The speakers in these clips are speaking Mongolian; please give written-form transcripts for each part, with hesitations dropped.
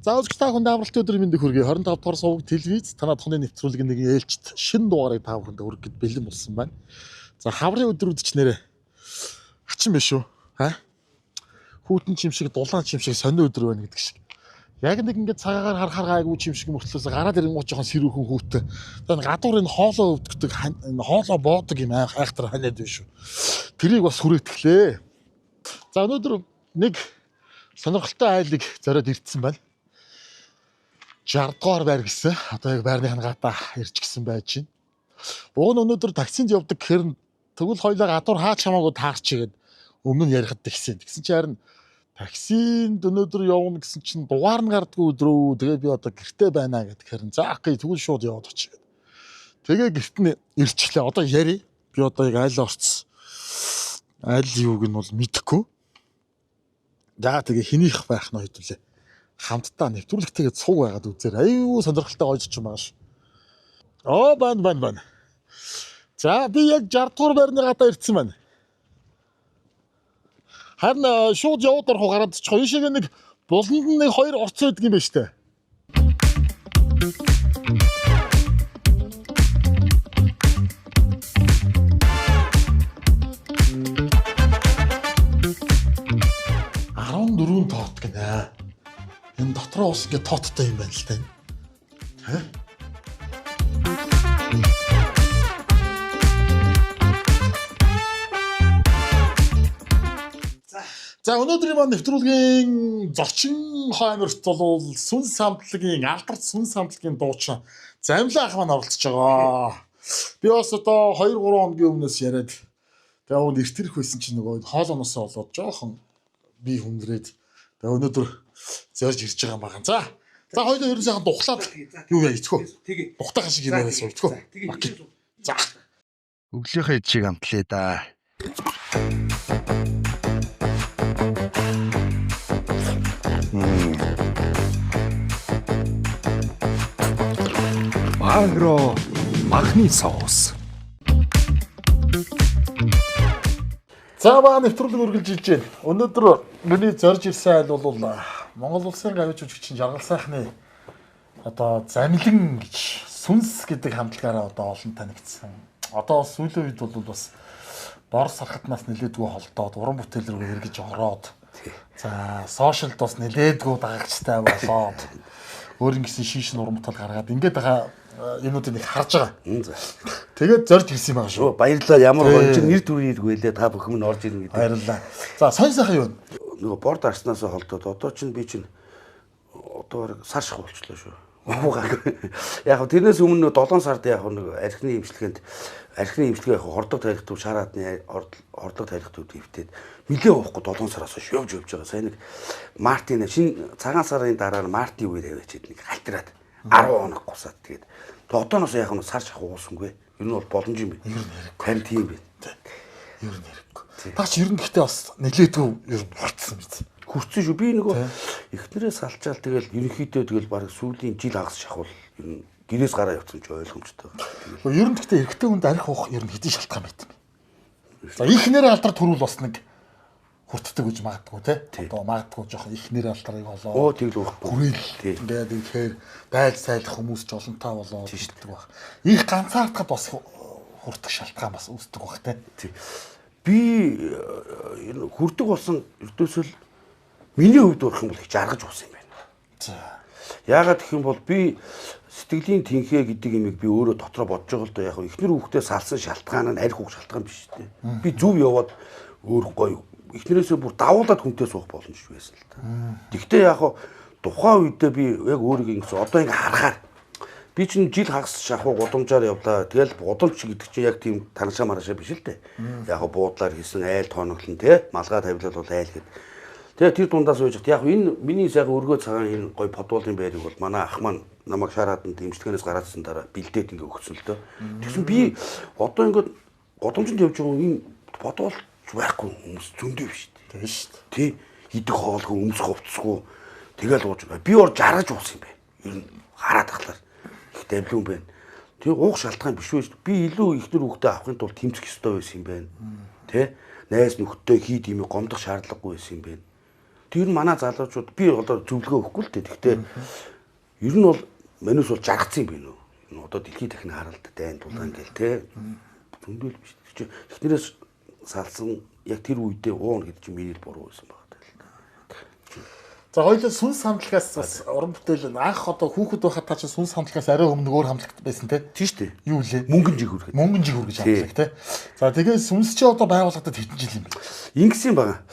За үзэгч та бүхэнд амралтын өдрийн мэндийг хүргэе. 25 дугаар суваг телевиз танай тонны нэвтрүүлгийн нэгэн ээлжит шинэ дугаарыг та бүхэнд хүргэхэд бэлэн болсон байна. За хаврын өдрүүд ч нэрээ хачин биш үү? Ха? Хүүтэн чим шиг, дулаан чим шиг сонин өдөр байна гэдэг шиг. Яг нэг ингээд цагаагаар харахаар гайгүй чим шиг мөртлөөс гараад ирэнгуут жоохон сэрүүхэн хүүтэн. За энэ гадуур энэ хоолоо өвдөгдөг, энэ хоолоо боодог юм айхтар ханиад биш үү? Тэрийг бас хүрэтгэлээ. За өнөөдөр нэг сонирхолтой айлыг зориод ирдсэн байна. 60 дугаар байр гэсэн. Одоо яг байрных нь гадаа ирж гисэн байж байна. Уг нь өнөөдөр таксинд явдаг гэхэр нь тэгвэл хоёлаа гадуур хаач хамаагүй таарч игээд өмнө нь ярихад тэгсэн. Тэгсэн чинь харин таксинд өнөөдөр явна гэсэн чинь дугаар нь гардгүй өдрөө. Тэгээ би одоо гэрте байна гэхээр нь за окей тэгвэл шууд яваад очие гэд. Тэгээ гэрт нь ирчихлээ. Одоо яри. Би одоо яг айл орцсон. Айл юуг нь бол мэдэхгүй. За тэгээ хэнийх байх нь хэдүүлээ. Хамтдаа нэвтрүүлэгтэйгээ цуг байгаад үзээр аюу сонирхолтой гоё ч юм байгаа ш. Оо бан бан бан. За би яг 60 дугаар байрны гадаа ирсэн байна. Харин шууд яваад орох уу гараад очих уу? Ийшээгээ нэг буланд нь нэг хоёр орц байдаг юм байна штэ. Дөрвөн тоот гинэ. Энэ дотроо ус ингээ тооттой юм байна л та. Тэ? За өнөөдрийн маань нэвтрүүлгийн зочин хойморт бол сүнс хамтлагийн алдарт сүнс хамтлагийн дуучин Замлаа ах маань оролцож байгаа. Би бас одоо 2 3 хоногийн өмнөөс яриад тэгээ уг эрт ирэх байсан чинь нөгөө хоолоноосоо болоод жоохон би хүндрээд тэгээ өнөөдөр зорж ирж байгаа юм байна. За. За хоёулаа ер нь сайхан духлаад юу яа ицхөө. Тэгээ. Тухтайхан шиг юм яриа сууцхөө. Тэгээ. За. Өглөөхөө ид шиг амтлээ да. Агро махны соус. За баа нэвтрүүлэг үргэлжилж байна. Өнөөдөр миний зорж ирсэн айл бол Монгол улсын гавьж жүжигчин Жаргал сайхны одоо замлан гэж сүнс гэдэг хамтлагаараа одоо олон танигдсан. Одоо сүүлийн үед бол бас бор сархатнаас нэлээдгүй холдоод уран бүтээл рүү эргэж ороод за сошиалд бас нэлээдгүй дагагчтай болоод өөр ингэсэн шин шин уран бүтээл гаргаад ингээд байгаа юмнуудыг нэг харж байгаа. За. Тэгээд зорж ирсэн юм байгаа шүү. Баярлалаа. Ямар гоё чи нэр төрийн ирг байлээ. Та бүхэн минь орж ирнэ гэдэг. Баярлалаа. За сонь сайхан юу вэ? Нөгөө борд арснаас холдоод одоо чинь би чинь одоо бараг сар шах болчлоо шүү. Уугаа. Яг тэрнээс өмнө 7 сард яг нэг архины имчилгээнд архины имчилгээ яг хордог тарих төв шар хадны хордог тарих төвд хөвтөд нилээ уухгүй 7 сараас хойш явж явж байгаа. Сайн нэг мартын шинэ цагаан сарын дараа мартын үеэр аваачээд нэг халтираад 10 хоног гусаад тэгээд одооноос яг нь сар шах уусангүй. Ер нь бол боломж юм байна. Ер нь хэрэггүй. Харин тийм байна. Ер нь хэрэггүй. Та чи ер нь гэхдээ бас нэлээдгүй ер нь хурцсан биз. Хүрцэн шүү. Би нөгөө эхнэрээ салчаал тэгэл ерөнхийдөө тэгэл баг сүүлийн жил хагас шахвал ер нь гэрээс гараа явцсан ч ойлгомжтой. Ер нь гэхдээ эрэгтэй хүнд арх уух ер нь хэдэн шалтгаан байт юм бэ? За ихнэрээ алдар төрүүл бас нэг хүртдэг гэж магадгүй те. Одоо магадгүй жоохон ихнэрээ алдарыг олоо. Оо тэгэл уухгүй. Хүрэл ингээд ихээр дайл сайлах хүмүүс ч олонтаа болоод тийшдэг баг. Их ганцаардахад бас хүртэх шалтгаан бас үүсдэг баг те. Би энэ хүрдэг болсон ердөөсөө л миний хувьд урах юм бол их жаргаж уусан юм байна. За. Яагаад гэх юм бол би сэтгэлийн тэнхээ гэдэг имийг би өөрөө дотроо бодож байгаа л доо яг эхнэр хүүхдээ салсан шалтгаан нь арх уух шалтгаан биш үү. Би зөв яваад өөр гоё эхнэрээсээ бүр давуулаад хүнтэй суух боломж байсан л та. Тэгтээ яг тухайн үедээ би яг өөрийгөө ингэсэн одоо ингэ харахаар би чинь жил хагас шахуу гудамжаар явлаа. Тэгэл гудамж гэдэг чинь яг тийм танашаа марашаа биш л дээ. Яг буудлаар хийсэн айл тооноглон те малгай тавилал бол айл гэд. Тэгээ тэр дундаас үйж яг энэ миний сайхан өргөө цагаан энэ гой подволын байрыг бол манай ах маань намайг шар хаданд имчилгээнээс гараадсан дараа бэлдээд ингээ өгсөн л дөө. Тэгсэн би одоо ингээд гудамжинд явж байгаа энэ подвол байхгүй хүмүүс зөндөө биш дээ. Тийм шүү дээ. Тий. Идэх хоолгүй, өмсөх хувцсгүй тэгэл ууж. Би ор жаргаж уусан юм байна. Ер нь хараад ахлаар их давлиун байна. Тэгээ уух шалтгаан биш үү? Би илүү ихнэр хүүхдээ авахын тулд тэмцэх ёстой байсан юм байна. Тэ? Найз нөхдөд хийд юм гомдох шаардлагагүй байсан юм байна. Тэр нь манай залуучууд би одоо зөвлөгөө өгөхгүй л дээ. Гэхдээ ер нь бол манус бол жаргацсан юм байна уу? Одоо дэлхийд дахин харалт дайн тулаан гэл те. Зөндөл биш. Тэр чинь эхнэрээс салсан яг тэр үедээ уун гэдэг чинь миний л буруу байсан байна. За хоёулаа сүнс хамтлагаас бас уран бүтээл анх одоо хүүхэд байхад та чинь сүнс хамтлагаас арай өмнө өөр хамтлагт байсан те. Тийм шүү дээ. Юу лээ? Мөнгөн жиг хүргэхэд. Мөнгөн жиг хүргэж хамтлаг те. За тэгээ сүнс чи одоо байгуулагдаад хэдэн жил юм бэ? Ингэсэн байгаа.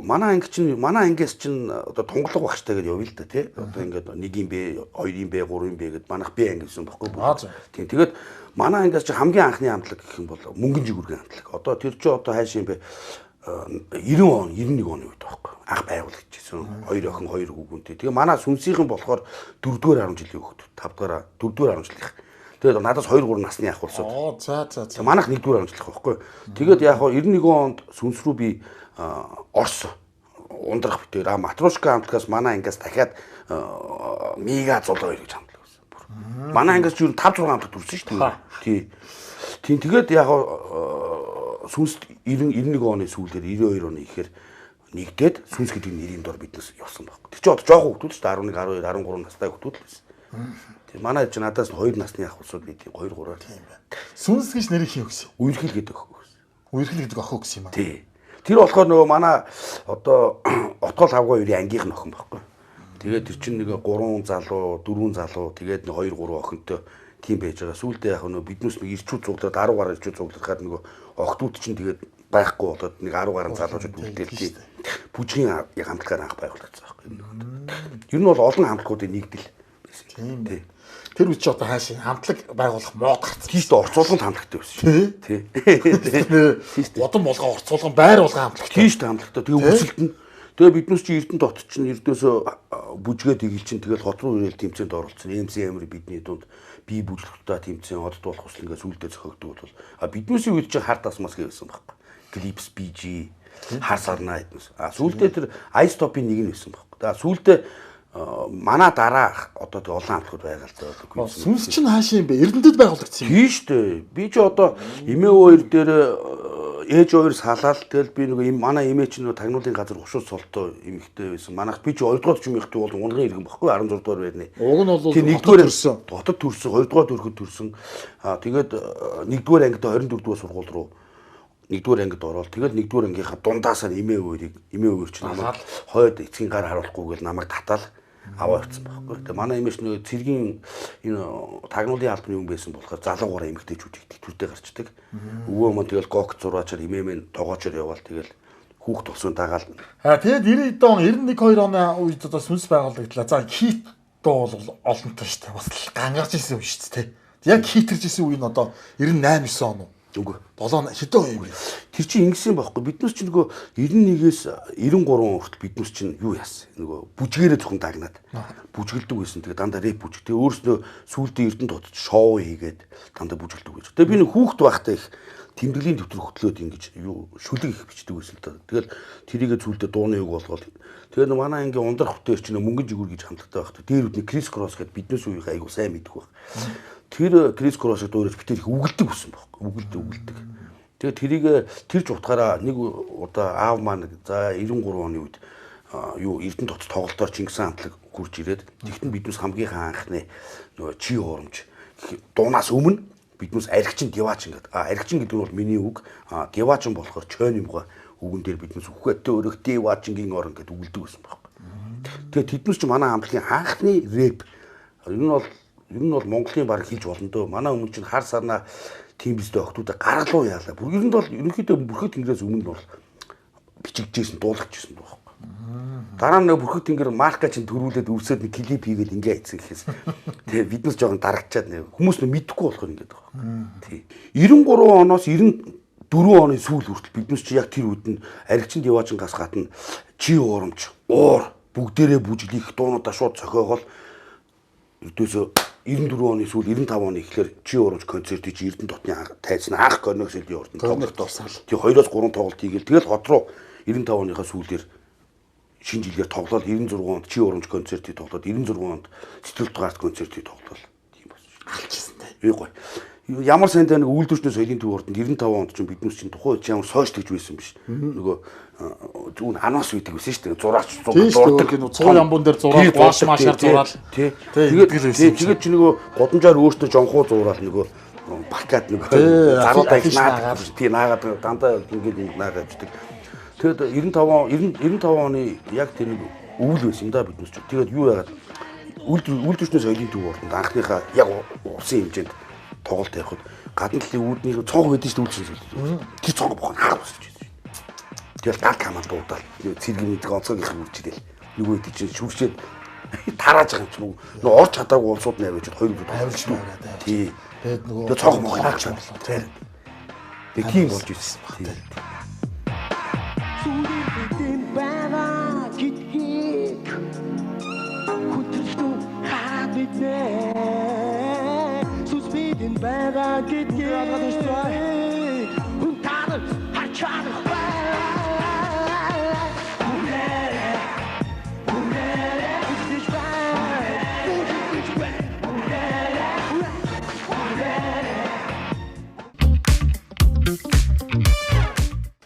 Манай анги чинь манай ангиас чинь одоо тунгалаг багштай гэдээ явъя л да тий. Одоо ингээд нэг юм бэ, хоёр юм бэ, гурван юм бэ гэд манайх би анги гэсэн баггүй. Тийм. Тэгээд манай ангиас чинь хамгийн анхны хамтлаг гэх юм бол мөнгөн жиг хүргэн хамтлаг. Одоо тэр чинь одоо хайш юм бэ? 90 он, 91 оны үед байхгүй. Анх байгуулагдчихсан. Хоёр охин, хоёр хүүгүнтэй. Тэгээ манай сүнсийнхэн болохоор 4-р 10 жилийн хүүхэд, 5-р 4-р 10 жилийнх. Тэгээд надаас 2 3 насны ах улсууд. Оо, за за за. Манайх 1-р 10 жилийнх байхгүй. Тэгээд яг хаа 91 онд сүнс рүү би орсон. Ундрах битээр Матрошка хамтлагаас манай ангиас дахиад Мига 102 гэж хамтлаг байсан. Манай ангиас юу 5 6 хамтлаг төрсөн шүү дээ. Тий. Тийм тэгээд яг сүнс 90 91 оны сүүлээр 92 оны ихээр нэгдээд сүнс гэдэг нэрийн дор биднес явсан байхгүй. Тэр чинь одоо жоохон хүүхдүүд шүү дээ 11 12 13 настай хүүхдүүд л байсан. Тийм манай чинь надаас 2 насны ах улсууд би тийм 2 3-аар тийм байна. Сүнс гэж нэрийг хин өгсөн? Үерхэл гэдэг охин өгсөн. Үерхэл гэдэг охин өгсөн юм аа. Тий. Тэр болохоор нөгөө манай одоо отгол хавгаа хоёрын ангийнх нь охин байхгүй. Тэгээд тэр чинь нэг 3 залуу, 4 залуу тэгээд нэг 2 3 охинтой тийм байж байгаа. Сүүлдээ яг нөгөө биднээс нэг ирчүүд цуглаад 10 гаруй ирчүүд цуглахаар нөгөө охтууд чинь тэгээд байхгүй болоод нэг 10 гаруй залуучууд үлдээл тий. Бүжгийн хамтлагаар анх байгуулагдсан байхгүй юм нөгөө. Ер нь бол олон хамтлагуудын нэгдэл байсан. Тийм тий. Тэр үе чи одоо хаашаа хамтлаг байгуулах мод гарцсан. Тийм шүү дээ. Орцуулганд хамтлагтай байсан шүү. Тий. Тий. Удам болгоо орцуулган байр болгоо хамтлагтай. Тийм шүү дээ хамтлагтай. Тэгээ өсөлт нь тэгээ биднээс чи Эрдэнэ дот чинь Эрдөөсөө бүжгээд игэл чинь тэгэл хот руу ирээл тэмцээнд оролцсон. МСМ бидний дунд бие бүжлэхтээ тэмцээн одод болох хүсэл ингээд сүулдэ зохиогддог бол а биднээсийн үед чинь хар тасмас гэсэн байхгүй. Клипс BG хар сарнаа гэднээс. А сүулдэ тэр iStop-ийн нэг нь байсан байхгүй. А сүулдэ манай дараа одоо тэг олон хамтлагууд байгаа л даа. Сүнс чинь хаашаа юм бэ? Эрдэнэтэд байгуулагдсан юм. Тийм шүү дээ. Би чи одоо эмээ хоёр дээр ээж хоёр салаал тэгэл би нөгөө манай эмээ чинь нөгөө тагнуулын газар хушуу солтой эмэгтэй байсан. Манайх би чи 2 дугаар төчмийнхтэй бол унгын иргэн баггүй 16 дугаар байрны. Уг нь бол нэгдүгээр төрсөн. Хотод төрсөн, 2 дугаар төрөхөд төрсөн. Аа тэгээд нэгдүгээр ангид 24 дугаар сургууль руу нэгдүгээр ангид ороод тэгэл нэгдүгээр ангийнхаа дундаасаа эмээ өөрийг эмээ өөр чинь намайг хойд эцгийн гар харуулахгүй гэл намайг татаал аваа явцсан байхгүй. Тэгээ манай эмээч нөгөө цэргийн энэ тагнуулын албаны хүн байсан болохоор залуугаараа эмэгтэйчүүд их тэтгэвртэй гарчдаг. Өвөө мөн тэгэл гок зураачаар эмээ мэн тогоочоор яваал тэгэл хүүхд болсон дагаал. Аа тэгээд 90 он 91 2 оны үед одоо сүнс байгуулагдлаа. За хит дуу бол олонтой шүү дээ. Бас л гангарч исэн үе шүү дээ. Яг хитэрж исэн үе нь одоо 98 9 он уу? Үгүй. 7 хэдэн он юм бэ? Тэр чинь ингэсэн байхгүй. Биднес чинь нөгөө 91-ээс 93 хүртэл биднес чинь юу яасан? Нөгөө бүжгээрээ зөвхөн дагнаад бүжгэлдэг байсан. Тэгээ дандаа рэп бүжиг. Тэгээ өөрснөө сүүлдээ Эрдэнэ дотод шоу хийгээд дандаа бүжгэлдэг байсан. Тэгээ би нэг хүүхэд байхдаа их тэмдэглэлийн дэвтэр хөтлөөд ингэж юу шүлэг их бичдэг байсан л та. Тэгэл тэрийгэ зүйлдээ дууны үг болгоол. Тэгээ манай ангийн ундрах хөтөөр чинь мөнгөн жигүүр гэж хамтлагтай байхдаа дээр үдний Крис Кросс гэдээ биднес үеийнхээ айгуу сайн мэддэг байх. Тэр Крис Кроссыг дуурайж битэр их үгэлдэг байсан байхгүй. Үгэлдэг. Тэгээ тэрийг тэр ч утгаараа нэг удаа аав маань за 93 оны үед юу Эрдэнэ дотод тоглолтоор Чингис хамтлаг хурж ирээд тэгтэн биднес хамгийн анхны нөгөө чи хуурамч дуунаас өмнө биднес архичин диваачин гэдэг. А архичин гэдэг нь бол миний үг. А диваачин болохоор чойн юмгаа үгэн дээр биднес үхэттэй өрөх диваачингийн орон гэдээ үгэлдэг байсан байхгүй. Тэгээ тэднес чи манай хамтлагийн анхны рэп. Энэ нь бол Монголын баг хэлж болно дөө. Манай өмнө чинь хар сарнаа тийм бистэй охтуудаа гаргалуу яалаа. Бүр ер нь бол ерөнхийдөө бүрхэд тэнгэрээс өмнө бол бичигдчихсэн, дуулагдчихсэн байхгүй. Дараа нь нэг бүрхэд тэнгэр марка чинь төрүүлээд өвсөд нэг клип хийгээд ингээ ийцэн гэхээс. Тэгээ биднес жоохон дарагчаад нэг хүмүүс нэг мэдэхгүй болохоор ингээд байгаа байхгүй. Тий. 93 оноос 94 оны сүүл хүртэл биднес чи яг тэр үед нь аригчин диваажингаас гадна чи уурамч, уур бүгдээрээ бүжиглэх дуунуудаа шууд цохиогоол ердөөсөө 94 оны сүүл 95 оны эхлэр чи урамч концерт хийж Эрдэнэ дотны тайзан анх Горног селийн урд тоглолт болсон. Тий 2-оос 3 тоглолт хийгээл тэгэл хот руу 95 оныхаа сүүлээр шинэ жилээр тоглоод 96 онд чи урамч концертыг тоглоод 96 онд сэтгэл дугаарт концертыг тоглоод тийм болсон. Алчсан те. Юу гоё. Ямар сайнтай нэг үйлдвэрчний соёлын төв ордонд 95 онд ч биднес чинь тухайн үед ямар сойш тэгж байсан биш. Нөгөө зүүн анаас үйдэг байсан шүү дээ. Зураач зурдаг. Цуу ямбун дээр зураад, гоош машаар зураад. Тэгээд тэгээд чи нөгөө гудамжаар өөртөө жонхуу зураал нөгөө плакат нөгөө заруудаа их наагаад тий наагаад дандаа ингээд наагаад авчдаг. Тэгээд 95 оны яг тэр нэг өвөл байсан юм да биднес чинь. Тэгээд юу яагаад үйлдвэрчний соёлын төв ордонд анхныхаа яг улсын хэмжээнд тоглолт тавихад гадна талын үүдний цонх байдаг шүү дээ үйлдвэрчний. Тэр цонх бохно хаа босч байсан. Тэгэл гал команд дуудаал цэрэг мэдэг онцгойгийнх үрж ирэл. Нөгөө хэд чинь шүршээд тарааж байгаа юм чинь нөгөө орч чадаагүй улсууд нь авчиад хоёр бүд авилж байгаа. Тий. Тэгээд нөгөө цонх мох хаач боллоо. Тэгээд тийм болж ирсэн баг. Тий.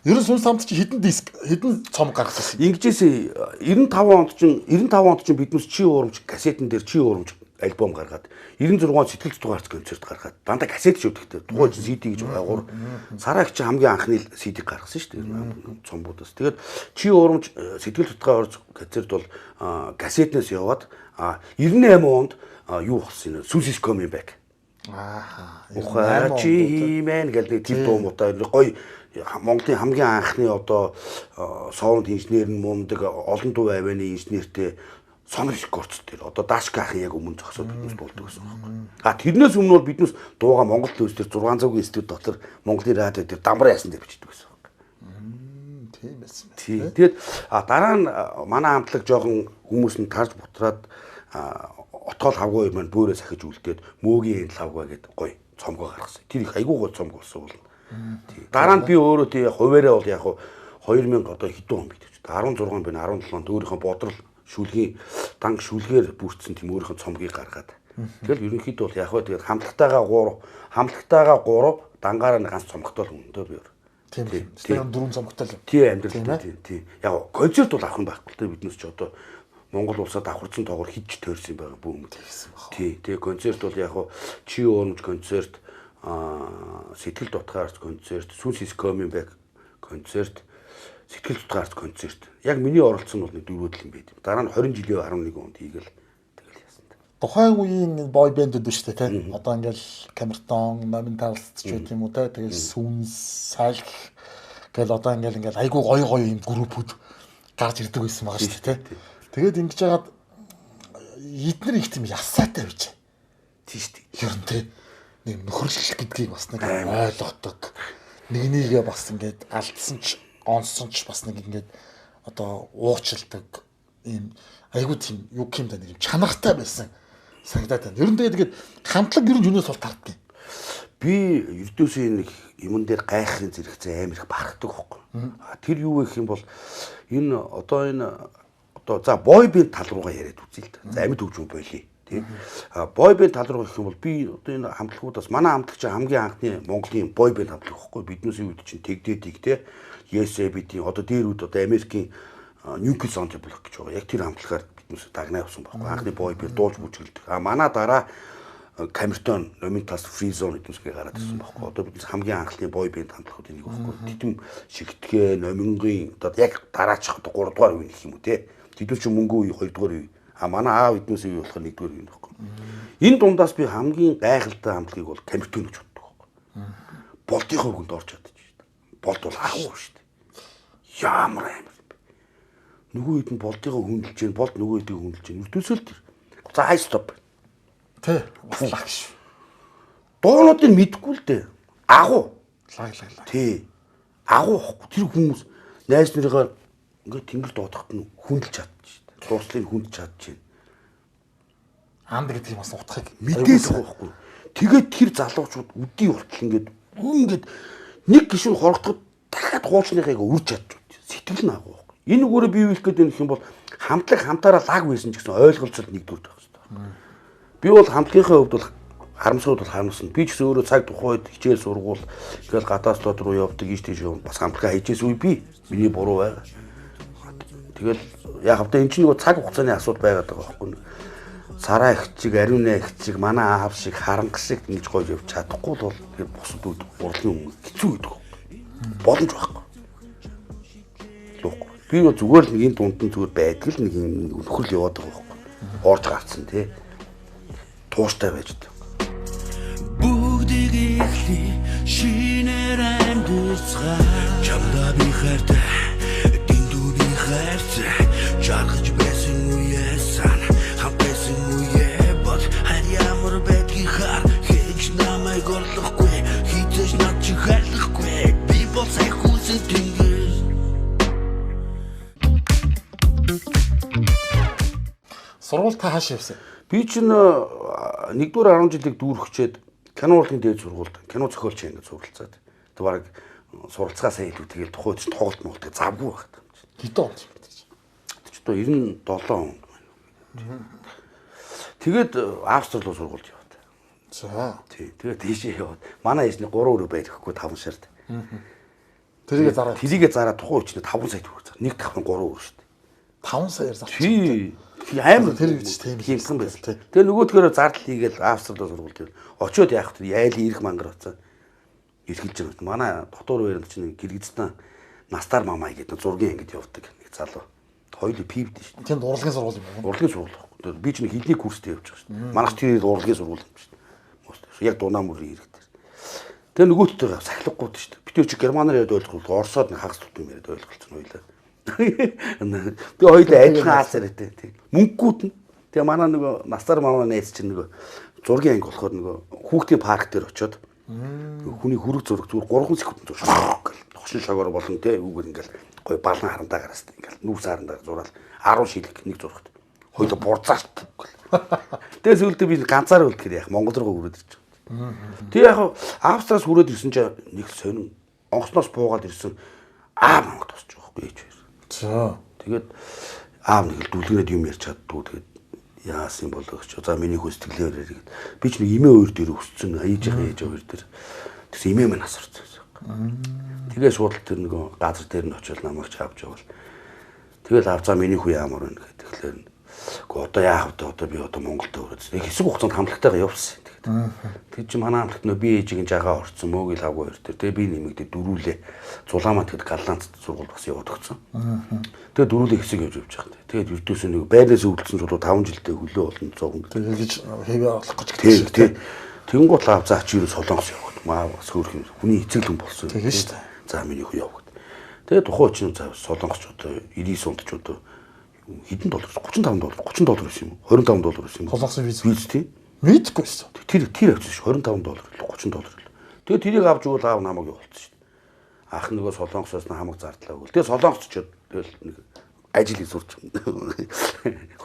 Ер нь Сүнс хамт чи хэдэн диск, хэдэн цом гаргасан? Ингэжээс 95 онд чинь биднес чи урамж кассетэн дээр чи урамж альбом гаргаад 96 он сэтгэл зүтгүү арц концерт гаргаад дандаа кассет шүтгэдэг. Тухайн чинь CD гэж байгуур. Сараа их чинь хамгийн анхны CD гаргасан шүү дээ цомбуудаас. Тэгээд чи урамж сэтгэл зүтгүү арц концерт бол кассетнээс яваад 98 онд юу болсон юм? Сүнс is coming back. Аа. Ухаа чи мэн гэдэг тэр дуу муутай гоё Монголын хамгийн анхны одоо саунд инженер нь мундаг олон дуу авианы инженертэй Сонор рекордс дээр одоо Дашка ахын яг өмнө зогсоод биднес дуулдаг гэсэн байхгүй. А тэрнээс өмнө бол биднес дууга Монгол төлс дээр 600-ийн студ дотор Монголын радио дээр дамбар ясан дээр бичдэг гэсэн байхгүй. Тийм байсан байна. Тийм. Тэгээд дараа нь манай хамтлаг жоохон хүмүүс нь тарж бутраад отгоол хавгүй юм маань бөөрэ сахиж үлдээд мөөгийн энэ лавгаа гэдэг гоё цомгоо гаргасан. Тэр их айгүй гоё цомг болсон бол. Тийм. Дараа нь би өөрөө тий хуваараа бол яг 2000 одоо хэдэн он бид ч 16 байна 17 онд өөрийнхөө бодрол шүлгийн дан шүлгээр бүрдсэн тийм өөрийнхөө цомгийг гаргаад. Тэгэл ерөнхийдөө бол яг тэгээд хамтлагтайгаа 3 дангаараа нэг ганц цомгтой л үнэндээ би. Тийм тийм. Тэгээд дөрвөн цомгтой л. Тийм амьдрал тийм тийм. Яг концерт бол авах юм байхгүй л дээ биднес ч одоо Монгол улсад давхарцсан тоогоор хидж тойрсон юм байгаа бүх юм тэгсэн баг. Тий. Тэгээ концерт бол яг чи уурмж концерт, сэтгэл дутгаар концерт, Сүнс is coming back концерт, сэтгэл дутгаар концерт. Яг миний оролцсон бол нэг дөрвөөд л юм байд. Дараа нь 20 жилийн 11 онд хийгээл тэгэл яасан. Тухайн үеийн boy band-үүд шүү дээ, тий. Одоо ингээл Камертон, Номин Талс ч гэх юм уу те. Тэгэл Сүнс, Салх гэл одоо ингээл айгүй гоё гоё юм группүүд гарч ирдэг байсан байгаа шүү дээ, тий. Тэгээд ингэж яагаад эднэр их тийм ясаатай байж. Тийм шүү дээ. Ер нь тий нэг нөхөрлөл гэдгийг бас нэг ойлгодог. Нэг нэгээ бас ингээд алдсан ч онсон ч бас нэг ингээд одоо уучилдаг ийм айгүй тийм юу гэмдэ нэг юм чанартай байсан санагдаад байна. Ер нь тэгээд хамтлаг ер нь юунаас бол тарддаг юм. Би ердөөсөө нэг юмн дээр гайхахын зэрэгцээ амар их барахдаг байхгүй. А тэр юу вэ гэх юм бол энэ одоо энэ одоо за boy band тал руугаа яриад үзье л да. За амьд хөгжим болиё тий. А boy band тал руу гэх юм бол би одоо энэ хамтлагуудаас манай хамтлаг чинь хамгийн анхны Монголын boy band хамтлаг байхгүй. Биднээс үед чинь тэгдээ тий. YSAB-ийн одоо дээр үед одоо Америкийн New Kids on the Block гэж байгаа. Яг тэр хамтлагаар биднээс дагнаа явсан байхгүй. Анхны boy band дуулж бүжгэлдэг. А манай дараа Камертон, Номин Талс, Free Zone гэдэмсгээ гараад ирсэн байхгүй. Одоо биднес хамгийн анхны boy band хамтлагуудын нэг байхгүй. Титэм шигтгэ, Номингийн одоо яг дараачих одоо 3 дугаар үе гэх юм уу те. Тэднээс чинь мөнгө үе 2 дугаар үе. А манай аав эднээс үе болохоор 1 дугаар үе байхгүй. Энэ дундаас би хамгийн гайхалтай хамтлагийг бол Камертон гэж боддог байхгүй. Болдын хөвгөнд орж чадчих шүү дээ. Болд бол агуу шүү дээ. Ямар амар юм бэ. Нөгөө хэд нь болдыгоо хүндэлж гин, болд нөгөө хэдийг хүндэлж гин. Ертөнцөл тэр. За хай стоп. Тэ бас лаг шүү. Дуунуудыг мэдэхгүй л дээ. Агуу. Лаг лаг лаг. Тий. Агуу ихгүй. Тэр хүмүүс найз нарыгаа ингээд тэнгэр доодоход нь хүндэлж чадчих шүү дээ. Дуслыг хүндэлж чадчих. Анд гэдэг юм бас утгыг мэдээс байгаа байхгүй. Тэгээд тэр залуучууд үдий болтол ингээд ингээд нэг гишүүн хорогдоход дахиад хуучныхыг үрж чадчих. Сэтгэл нь агуу байхгүй. Энэ үгээрээ бий хийх гээд байх юм бол хамтлаг хамтаараа лаг байсан ч гэсэн ойлголцол нэгдүгээр байх хэрэгтэй. Би бол хамтлагийнхаа хувьд бол Харамсууд бол харамсна. Би ч гэсэн өөрөө цаг тухайд хичээл сургуул ингээл гадаад слот руу явдаг, ийш тийш юм бас хамтлага хийжээс үе би. Миний буруу байгаа. Тэгэл яг хавтаа эн чинь нөгөө цаг хугацааны асуудал байгаад байгаа байхгүй юу? Сараа их чиг, ариуна их чиг, манай аав шиг харанга шиг ингэж гоё явж чадахгүй бол тэр бусад үед урлагийн хүн хэцүү гэдэг. Боломж байхгүй. Луухгүй. Би бол зүгээр л нэг энэ дунд нь зүгээр байдаг л нэг юм нөхрөл яваад байгаа байхгүй. Орж гарцсан тий. Тууштай байж байгаа. Бүгдийг ихлий шинээр амьдцгаа. Чамдаа би хайртай, дэндүү би хайртай. Жаргаж байсан үе сан, хамт байсан үе бод. Харь ямар байдгийг хар, хийж намайг орлохгүй, хизээж над чи хайрлахгүй. Би бол сайн хүсэн тэнгэр. Сургууль та хааш явсан? Би чинь 1-р 10 жилийг дүүрхчээд кино урлагийн дээд сургуульд кино зохиолч ингэж суралцаад. Тэг бараг суралцгаасаа илүү тэгэл тухайд чинь тоглолт молт завгүй байх юм чинь. Хэдэн онд юм бэ чинь? Тэг чи одоо 97 онд байна. Тэгээд Австри руу сургуульд яваад. За. Тий. Тэгээд тийшээ яваад. Манай ээж нэг 3 өрөө байрахгүй 5 шард. Тэрийгэ зараа. Тэрийгэ зараа тухайн үеч 5 сая төгрөг зар. Нэг давхрын 3 өрөө шүү дээ. 5 саяар зарчих. Тий. Амар тэр үеч тийм хийсэн байсан. Тэгээ нөгөөдгөөрөө зардал хийгээл Австри руу сургуульд явал. Очиод яах вэ? Яйл ирэх мангар очсон. Эрхэлж байгаа. Манай дотор үеэнд чинь Киргизстан Настар мамай гэдэг зургийн ангид явдаг нэг залуу. Хоёулаа пивд шүү дээ. Тэнд урлагийн сургууль юм уу? Урлагийн сургууль байхгүй. Би чинь хэлний курст явж байгаа шүү дээ. Манайх тэр урлагийн сургууль юм шүү дээ. Яг дунаа мөрийн ирэг дээр. Тэгээ нөгөөдтэйгээ сахилгагууд шүү дээ. Би тэр чи германаар яриад ойлгох, орсоод нэг хагас тутам яриад ойлголцсон хоёулаа. Тэгээ хоёулаа адилхан аас яриатай тий. Мөнгөгүй нь. Тэгээ манай нөгөө Настар мамаа найз чинь нөгөө зургийн анги болохоор нөгөө хүүхдийн парк дээр очиод хүний хөрөг зураг зүгээр 3 секунд зураг гэл хошин шогоор болон тий үүгээр ингээл гоё балан харандаа гараас ингээл нүүрс харандаа зураал 10 шилэг нэг зурагт. Хоёулаа бурзааш гэл. Тэгээ сүүлдээ би ганцаараа үлдэхээр яах Монгол руу хүрээд ирж байгаа. Тэгээ яг Австраас хүрээд ирсэн чинь нэг сонин онгоцноос буугаад ирсэн аав намайг тусч байгаа байхгүй ээж хоёр. За. Тэгээд аав нэг л дүлгэнэд юм ярьж чаддгүй. Тэгээд яасан болоо гэж. За миний хөө сэтгэлээр яриад. Би ч нэг эмээ хоёр дээр өссөн. Ээжийнхээ ээж хоёр дээр. Тэгсэн эмээ маань асарсан байсан. Тэгээ шууд л тэр нөгөө газар дээр нь очил намайг ч авч явал. Тэгэл аав за миний хүү ямар байна гэдэг. Тэгэхээр үгүй одоо яах вэ? Одоо би одоо Монголд өрөөд. Нэг хэсэг хугацаанд хамтлагтайгаа явсан. Тэгээд. Тэр чинь манай хамтлагт нөө би ээжийг жагаа орцсон мөөгийн лавгүй хоёр дээр. Тэгээ би нэмэгдээ дөрүүлээ. Зулаамаа тэгэд Голланд сургууль бас яваад өгсөн. Тэгээ дөрүүлээ хэсэг явж явж байгаа. Тэгээд ердөөсөө нэг байрнаас өвдөлсөн чулуу 5 жилдээ хөлөө олон зовгон. Тэгээд гэж хэвээ олох гэж гэдэг. Тий. Тэнгуут лав заа чи юу Солонгос явах. Маа бас хөөх юм. Хүний эцэглэн болсон. Тэгээ шүү дээ. За миний хүү явах. Тэгээ тухайн үеийн заа Солонгосч одоо 99 онд ч одоо хэдэн доллар 35 доллар 30 доллар байсан юм уу? 25 доллар байсан юм уу? Солонгосын виз. Виз тий. Мэдгүй байсан. Тэр авчихсан шүү. 25 доллар 30 доллар. Тэгээ тэрийг авч өгвөл аав намайг явуулсан шүү. Ах нөгөө Солонгосоос нь хамаг зардлаа өгвөл. Тэгээ Солонгос ч тэгэл нэг ажил сурч.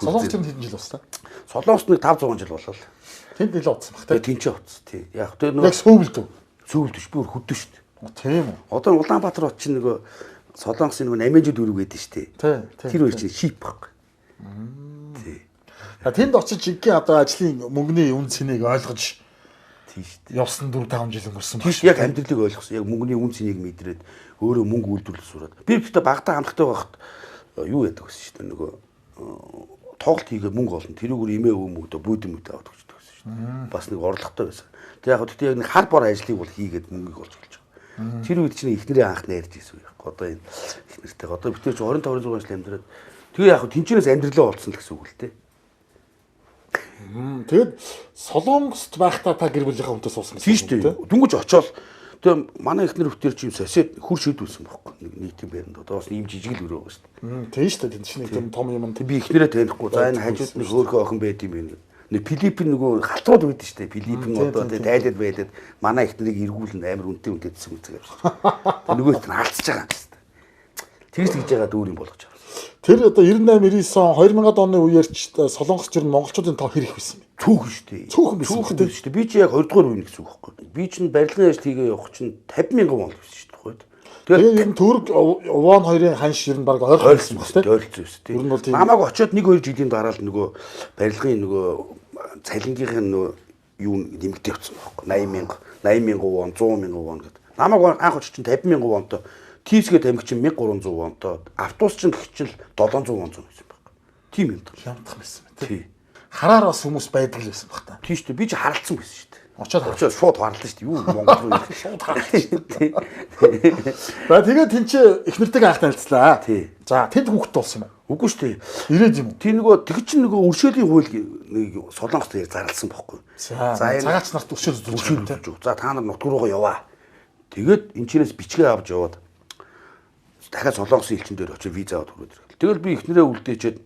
Солонгос тэнд хэдэн жил болсон? Солонгост нэг 5 6 жил болол. Тэнд нэлээд утсан баг тий. Тэгээ тэнцээ утсан тий. Яг тэгээ нөгөө яг сүүвэлд үү? Сүүвэлд биш би өөр хөдөн шүү. Тийм үү. Одоо Улаанбаатар хот чинь нөгөө Солонгосын нөгөө Намижи дүүрэг байдаг шүү дээ. Тий. Тэр хоёр чинь шип баг. Тий. Тэнд очиж жинхэнэ одоо ажлын мөнгөний үн цэнийг ойлгож тий шүү дээ. Явсан 4 5 жил өнгөрсөн баг. Яг амьдралыг ойлгосон. Яг мөнгөний үн цэнийг мэдрээд өөрөө мөнгө үйлдвэрлэж сураад. Би гэхдээ багтаа хамтлагтай байхад юу яадаг гэсэн шүү дээ. Нөгөө тоглолт хийгээд мөнгө олно. Тэрүүгээр имээ өвөө мөнгөдөө бүйдэн мүдэ авдаг гэсэн шүү дээ. Бас нэг орлоготой байсан. Тэг яг гэхдээ яг нэг хар бор ажлыг бол хийгээд мөнгийг олж болж байгаа. Тэр үед чинь эхнэрээ анх найрж ирсэн юм. Одоо энэ эхнэртэйг одоо бид тэр чинь 25 26 жил амьдраад тэгээ яг тэнчнээс амьдралаа олцсон л гэсэн үг л дээ. Тэгээд Солонгост байхдаа та гэр бүлийнхээ хүнтэй суусан гэсэн үг тийм үү? Дөнгөж очоод тэгээ манай эхнэр хөтөр чинь сосед хөр шийдүүлсэн байхгүй нэг нийтийн байранд одоо бас ийм жижиг л өрөө байгаа шүү дээ. Тийм шүү дээ. Тэнд чинь нэг тийм том юм. Би эхнэрээ танихгүй. За энэ хажууд нэг хөөрхөн охин байд юм байна. Нэг Филиппин нөгөө халтрууд байдаг шүү дээ. Филиппин одоо тэгээ тайлаад байлаад манай эхнэрийг эргүүлэн амар үнэтэй үнэтэй гэсэн үсэг авчихсан. Тэгээ нөгөөт нь алдчихж байгаа юм шүү дээ. Тэгж тэгж байгаа дүүр юм болгож байгаа. Тэр одоо 98 99 он 2000-ад оны үеэр ч Солонгос ч ер нь монголчуудын тоо хэр их байсан бэ? Цөөхөн шүү дээ. Цөөхөн байсан. Цөөхөн шүү дээ. Би чи яг 20 дугаар үе гэсэн үг байхгүй. Би чинь барилгын ажил хийгээ явах чинь 50,000 вон байсан шүү дээ тухайд. Тэгээд ер нь Түрк Вон хоёрын ханш ер нь баг ойрхон байсан тийм ойролцоо байсан тийм. Ер нь бол тийм. Намайг очиод 1 2 жилийн дараа л нөгөө барилгын нөгөө цалингийнхын нөгөө юу нэмэгдээ явцсан байхгүй 80,000 80,000 вон 100,000 вон гэдэг. Намайг анх очиж чинь 50,000 вонтой тийсгээ тамхи чинь 1300 вонтой автобус чинь гэх чинь 700 вон зүүн байсан байхгүй. Тийм юм даа. Хямдхан байсан байна тий. Хараар бас хүмүүс байдаг л байсан баг та. Тийм шүү дээ. Би чи харалцсан байсан шүү дээ. Очоод шууд харлаа шүү дээ. Юу Монгол руу ирэх шууд харлаа шүү дээ. За тэгээд тэн чи эхнэртэйг анх танилцлаа. Тий. За тэнд хүүхэд болсон юм уу? Үгүй шүү дээ. Ирээд юм уу? Тий нөгөө тэг чинь нөгөө өршөөлийн хууль нэг Солонгост яг зарласан бохгүй. За цагаач нарт өршөөл үзүүлж байгаа. За та нар нутг руугаа яваа. Тэгээд энэ чинээс бичгээ авч яваад дахиад Солонгосын элчин дээр очиж виз аваад хүрээд ирэл. Тэгэл би эхнэрээ үлдээчээд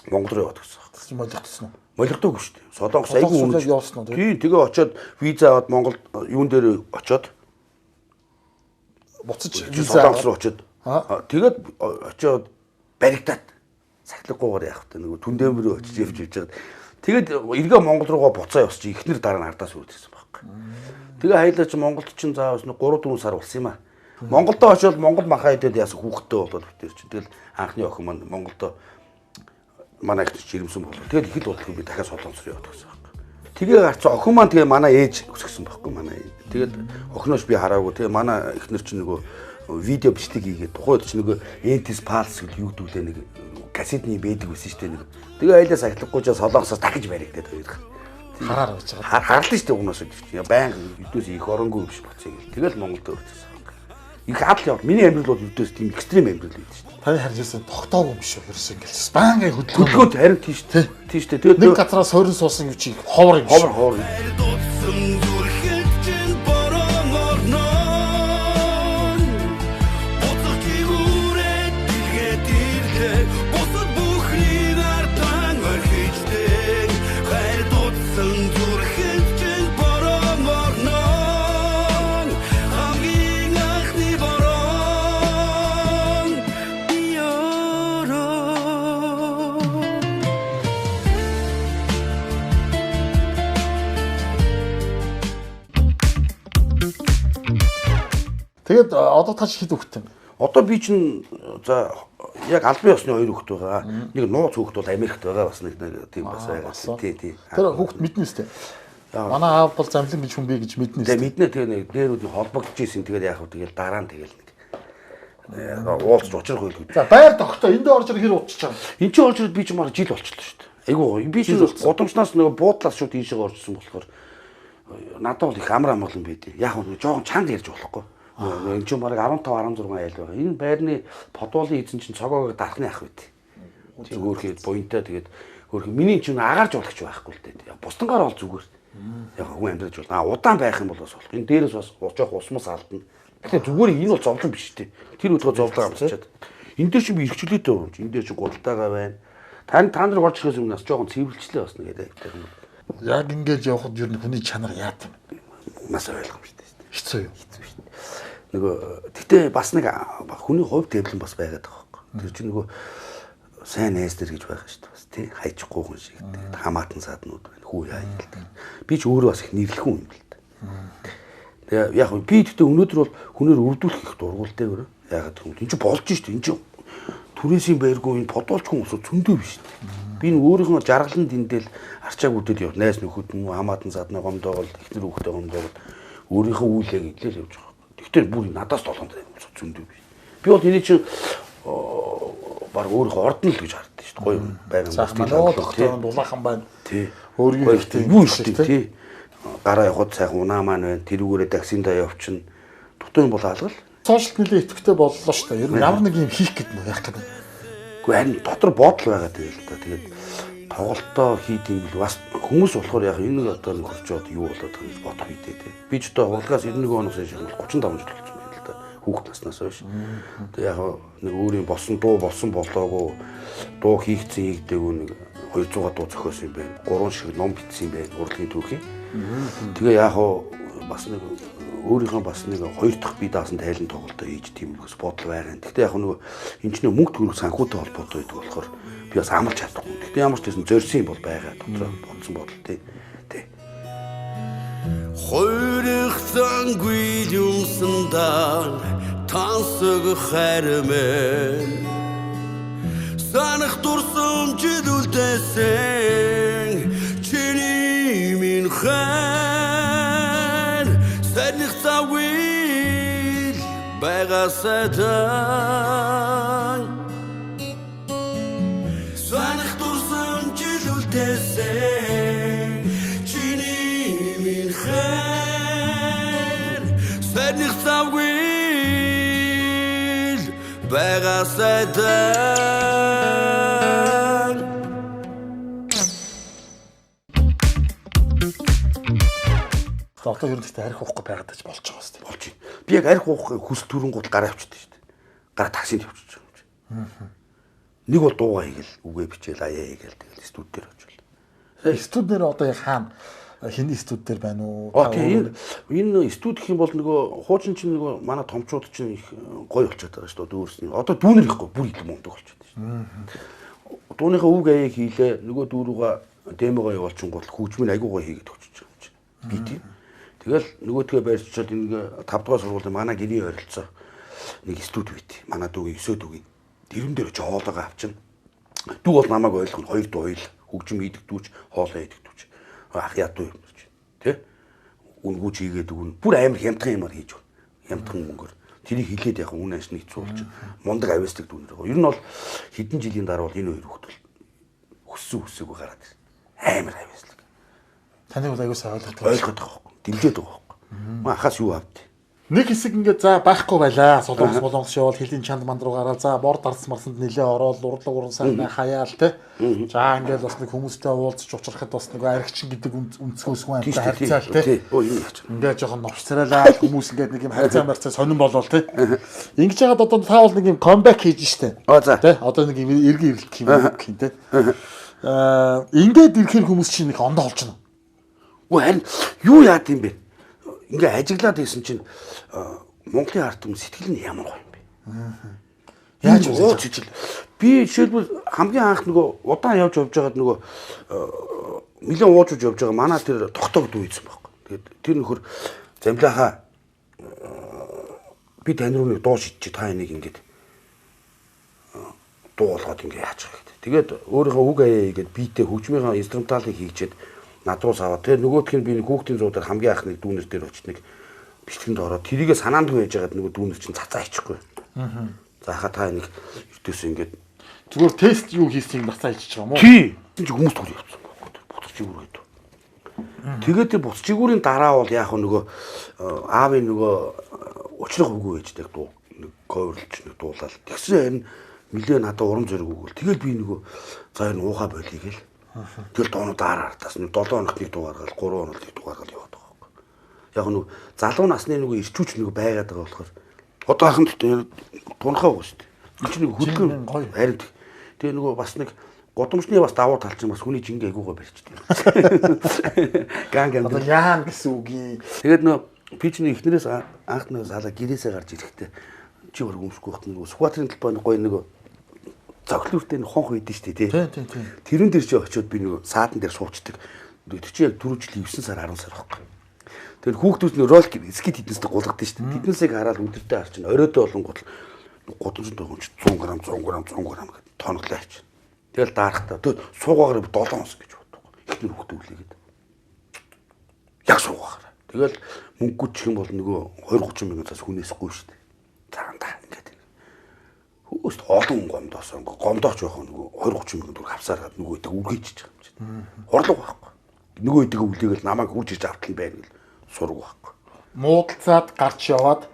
Монгол руу яваад гэсэн. Чи молигдсон уу? Молигдоогүй шүү дээ. Солонгос айгүй үнэ явуулсан уу? Тийм, тэгээ очиод виз аваад Монгол юун дээр очиод буцаж Солонгос руу очиод тэгээд очиод баригдаад сахилгагүйгээр явах та нөгөө түндэмэр рүү очиж явж явж байгаад тэгээд эргээ Монгол руугаа буцаа явс чи эхнэр дараа нь ардаас үрд ирсэн байхгүй. Тэгээ хайлаа чи Монголд чинь заавас нэг 3 4 сар болсон юм аа. Монголдо очиод Монгол махаа идээд яасан хүүхдтэй болоод битэр чинь. Тэгэл анхны охин маань Монголдо манай ихнэр чи ирэмсэн болоо. Тэгэл их л бодлого би дахиад Солонгос руу яваад гэсэн байхгүй. Тэгээ гарцсан охин маань тэгээ манай ээж өсгсөн байхгүй манай. Тэгээд охиноос би хараагүй. Тэгээ манай ихнэр чи нөгөө видео бичлэг хийгээд тухайд чи нөгөө Entis Pulse гэл юу гэдүүлээ нэг кассетны байдаг байсан шүү дээ нэг. Тэгээ айлаа сахилахгүй ч Солонгосоос дахиж баригдаад хоёр. Хараар байж байгаа. Харлаа шүү дээ угнаас өдөрч. Баян өдөөс их оронгүй юм шиг боцъё гэл. Тэгэл Монголд өртсөн. Их адал явал. Миний амьдрал бол өдөөс тийм экстрим амьдрал байдаг шүү дээ. Таны харж ирсэн тогтоогүй юм биш үү? Ерөөсөн ингээл баян хөдөлгөөд харин тийш дээ. Тийш дээ. Тэгээд нэг газараа сойрон суусан юм чи ховор юм шиг. Ховор. Тэгээд одоо та хэд хүүхэдтэй юм? Одоо би чинь за яг албан ёсны хоёр хүүхэд байгаа. Нэг нууц хүүхэд бол Америкт байгаа бас нэг тийм бас байгаа. Тий, тий. Тэр хүүхэд мэднэ үстэй. Манай аав бол замлан гэж хүн би гэж мэднэ үстэй. Тэгээ мэднэ тэгээ нэг дээрүүд нь холбогдож исэн. Тэгээд яах вэ? Тэгэл дараа нь тэгэл нэг уулзч учрах байлгүй. За байр тогтоо энд орж ирэх хэр удчих чам. Энд чинь орж ирээд би ч маар жил болчихлоо шүү дээ. Айгуу би чинь гудамжнаас нөгөө буудлаас шууд ийшээ оржсэн болохоор надад бол их амар амгалан байдیں۔ Яг нь жоохон чанга ярьж болохгүй. Энд чинь бараг 15 16 айл байгаа. Энэ байрны подволын эзэн чинь цогоог дарахны ах байт. Тийм хөөрхөд буянтай тэгээд хөөрхөн миний чинь агаарж болохч байхгүй л дээ. Бусдангаар бол зүгээр. Яг хүн амьдраж болно. А удаан байх юм бол бас болох. Энэ дээрээс бас жоох усмас алдна. Тэгэхээр зүгээр энэ бол зовлон биш дээ. Тэр өдгөө зовлон амсчаад. Энэ дээр чинь би эрхчлөөтэй юм. Энэ дээр чинь гудалтайгаа байна. Та нар орж ирэхээс өмнө бас жоохон цэвэрлжлээ бас нэг яриа гэдэг юм. Яг ингэж явхад ер нь хүний чанар яат юм. Нас ойлгомжтой шүү дээ. Хэцүү юу? Хэцүү шүү дээ. Нөгөө тэгтээ бас нэг хүний хувь тавилан бас байгаад байгаа байхгүй. Тэр чинь нөгөө сайн найз нар гэж байгаа шүү дээ бас тий хайчихгүй хүн шиг тэгээд хамаатан саднууд байна. Хүү яа гэдэг. Би ч өөрөө бас их нэрлэх хүн юм л та. Тэгээ яг би тэгтээ өнөөдөр бол хүнээр өвдүүлэх их дургуултай өөрөө. Яагаад гэвэл энэ чинь болж шүү дээ. Энэ чинь түрээсийн байргүй энэ подолч хүн усуу зөндөө биш шүү дээ. Би энэ өөрийнхөө жаргалан дэндэл арчааг үдэл яв. Найз нөхөд мөн хамаатан садны гомдоогол эхнэр хүүхдээ гомдоогол өөрийнхөө үйлээ гэдлээ явж байгаа. Гэхдээ бүр надаас долоон дээр зөндөө биш. Би бол энэ чинь баг өөрийнхөө ордон л гэж хардсан шүү дээ. Гоё байгаа юм. Манай тогтоон дулаахан байна. Тий. Өөрийн хэрэгтэй юу шүү дээ. Тий. Гараа явхад сайхан унаа маань байна. Тэрүүгээрээ таксиндаа явчихна. Дутуу юм бол алгал. Сошиал нэлээ идэвхтэй боллоо шүү дээ. Ер нь ямар нэг юм хийх гэдэг нь яах гэдэг. Гэхдээ харин дотор бодол байгаа тэгэл та. Тэгээд тоглолтоо хийд юм бил бас хүмүүс болохоор яг энэ нэг одоо нэг хөрчөөд юу болоод байгаа гэж бодох үедээ тий. Би ч одоо урлагаас 91 оноос хойш 35 жил болсон байна л да. Хүүхд наснаас хойш. Тэгээ яг нэг өөрийн болсон дуу болсон болоогүй дуу хийгдсэн хийгдээгүй нэг 200 дуу зохиосон юм байна. 3 шиг ном бичсэн юм байна урлагийн түүхийн. Тэгээ яг бас нэг өөрийнхөө бас нэг хоёр дахь бие даасан тайлан тоглолтоо хийж тийм их бодол байгаа. Гэхдээ яг нөгөө энэ ч нөө мөнгө төгрөг санхүүтэй холбоотой байдаг болохоор би бас амлаж чадахгүй. Гэхдээ ямар ч байсан зорьсон юм бол байгаа дотроо бодсон бодол тий. Тий. Хойрох зангүй юмсандаа тансаг хайрмэн санах дурсамж үлдээсэн чиний минь минь хайр сарних завгүй байгаасай санах дурсан жилүүлтэйсэн чиний минь хайр сарних завгүй байгаасай. Одоо ер нь гэхдээ арх уухгүй байгаад ч болж байгаа юм. Болж байна. Би яг арх уух хүсэл төрөнгүүд гараа авчихдээ шүү дээ. Гараа таксинд явчихж байгаа юм чи. Нэг бол дуугаа хийгээл үгээ бичээл аяа хийгээл тэгэл студ дээр очвол. Студ дээр одоо яг хаана хиний студ дээр байна уу? Тийм энэ студ гэх юм бол нөгөө хуучин чинь нөгөө манай томчууд чинь их гоё болчиход байгаа шүү дээ өөрсний. Одоо дүүнер ихгүй бүр илүү мундаг болчиход шүү дээ. Дууныхаа үг аяыг хийлээ нөгөө дүүрүүгээ демогоо явуулчихгоот хөгжмийг айгуу гоё хийгээд өгч байгаа юм чи. Би тийм. Тэгэл нөгөөдгөө барьчаад нэг 5 дугаар сургуулийн манай гэрийн ойролцоо нэг студ үйт. Манай дүүгийн 9 дүүгийн. Тэрэн дээр очиж хоолоогоо авчина. Дүү бол намайг ойлгоно. Хоёр дүү хоёул хөгжим хийдэг дүүч, хоолоо хийдэг дүүч. Ах ядуу юм чи. Тэ? Үнгүүч хийгээд өгнө. Бүр амар хямдхан юмар хийж өгнө. Хямдхан мөнгөөр. Тэрийг хилээд яг үн аншны хэцүү болж мундаг авьяасдаг дүүнэр байгаа. Ер нь бол хэдэн жилийн дараа бол энэ хоёр хүүхд бол өссөн өсөөгүй гараад ирнэ. Амар авьяаслаг. Таныг бол аягүй сайн ойлгох ойлгоод байгаа байхгүй. Дэмжиж байгаа байхгүй. Маа ахаас юу авд? Нэг хэсэг ингээд за байхгүй байлаа. Солонгос молонгос явал хөлийн чанд манд руу гараад за бор дарс марсанд нилээ ороод урлаг уран сайхнаа хаяал те. За ингээд бас нэг хүмүүстэй уулзч учрахад бас нэг архичин гэдэг өнцгөөс хүн амтай харьцаал те. Ингээд жоохон новч царайлаа хүмүүс ингээд нэг юм харьцаа марцаа сонирн болол те. Ингэж яагаад одоо та бол нэг юм comeback хийж штэ. Тэ одоо нэг юм эргэн ирэлт юм гэх юм те. Ингээд ирэхээр хүмүүс чинь нэг ондоо олж байна. Үгүй харин юу яад юм бэ? Ингээ ажиглаад байсан чинь Монголын ард түмэн сэтгэл нь ямар гоё юм бэ? Яаж үзэж би жишээлбэл хамгийн анх нөгөө удаан явж явж байгаад нөгөө нэлээд ууж явж байгаа манай тэр тогтоог дүү ийсэн байхгүй. Тэгээд тэр нөхөр замлаахаа би тань руу нэг дуу шидчих та энийг ингээд дуу болгоод ингээ яачих гэдэг. Тэгээд өөрийнхөө үг аяа хийгээд биетээ хөгжмийнхаа инструменталыг хийчихэд над руу саваад тэгээ нөгөөх нь би нэг хүүхдийн зуудаар хамгийн анх нэг дүүнер дээр очиж нэг бичлэгэнд ороод тэрийгэ санаандгүй байж байгаад нөгөө дүүнер чинь цацаа хийчихгүй. За хаа та нэг ертөөсөө ингээд зүгээр тест юу хийснийг нацаа хийчих юм уу? Тий. Энд чинь хүмүүс төр явцсан байхгүй. Буцаж игүүр гэдэг. Тэгээд тэр буцаж игүүрийн дараа бол яг нөгөө аавын нөгөө учрах үгүй ээждэг дуу нэг коверлж нэг дуулаад тэгсэн харин нилээ надад урам зориг өгөөл. Тэгэл би нөгөө за энэ уухаа болиё гэл. Тэгэл дуунууд аар ардаас нэг 7 хоногт нэг дуу гаргаал 3 хоногт нэг дуу гаргаал яваад байгаа байхгүй. Яг нөгөө залуу насны нөгөө ирчүүч нөгөө байгаад байгаа болохоор одоо ахын тунхаа байгаа шүү дээ. Энд чинь нэг хөдөлгөөн харин тэгээ нөгөө бас нэг гудамжны бас давуу тал чинь бас хүний жингээ айгуугаа барьчихдээ. Ганг амд. Одоо яан гэсэн үгийн. Тэгээд нөгөө би чинь эхнэрээс анх нэг салаа гэрээсээ гарч ирэхдээ чи өөр өмсөхгүй байхад нөгөө Сүхбаатарын талбай нэг гоё нөгөө зохилууртай нэг хонх үйдэн шүү дээ тий. Тий, тий. Тэрэн дээр чи очиод би нөгөө саадан дээр суучдаг. Тэр чи яг түрүү жил 9 сар 10 сар байхгүй. Тэр хүүхдүүд нэг ролик скит хийдэнстэй гулгадсан шүү дээ. Тэднээсээ хараад өдөртөө харчин оройдоо болонгууд гудамжинд байгаа юм чи 100 г 100 г 100 г гэд тооноглоо авчин. Тэгэл даарахтаа тэр суугаагаар 7 онс гэж боддог. Эхнэр хүүхдээ үлээгээд. Яг суугаагаар. Тэгэл мөнгөгүй ч юм бол нөгөө 20 30 мянган цаас хүнээс гуй шүү дээ. Цаандаа ингээд Хөөст олон гомдоосон. Гомдооч байх нөгөө 20 30 мянган төгрөг авсаар гад нөгөө идэг үргээчихэж байгаа юм чинь. Хурлаг байхгүй. Нөгөө идэг үлээгээл намайг хурж иж автал байна гэл сураг байхгүй. Муудалцаад гарч яваад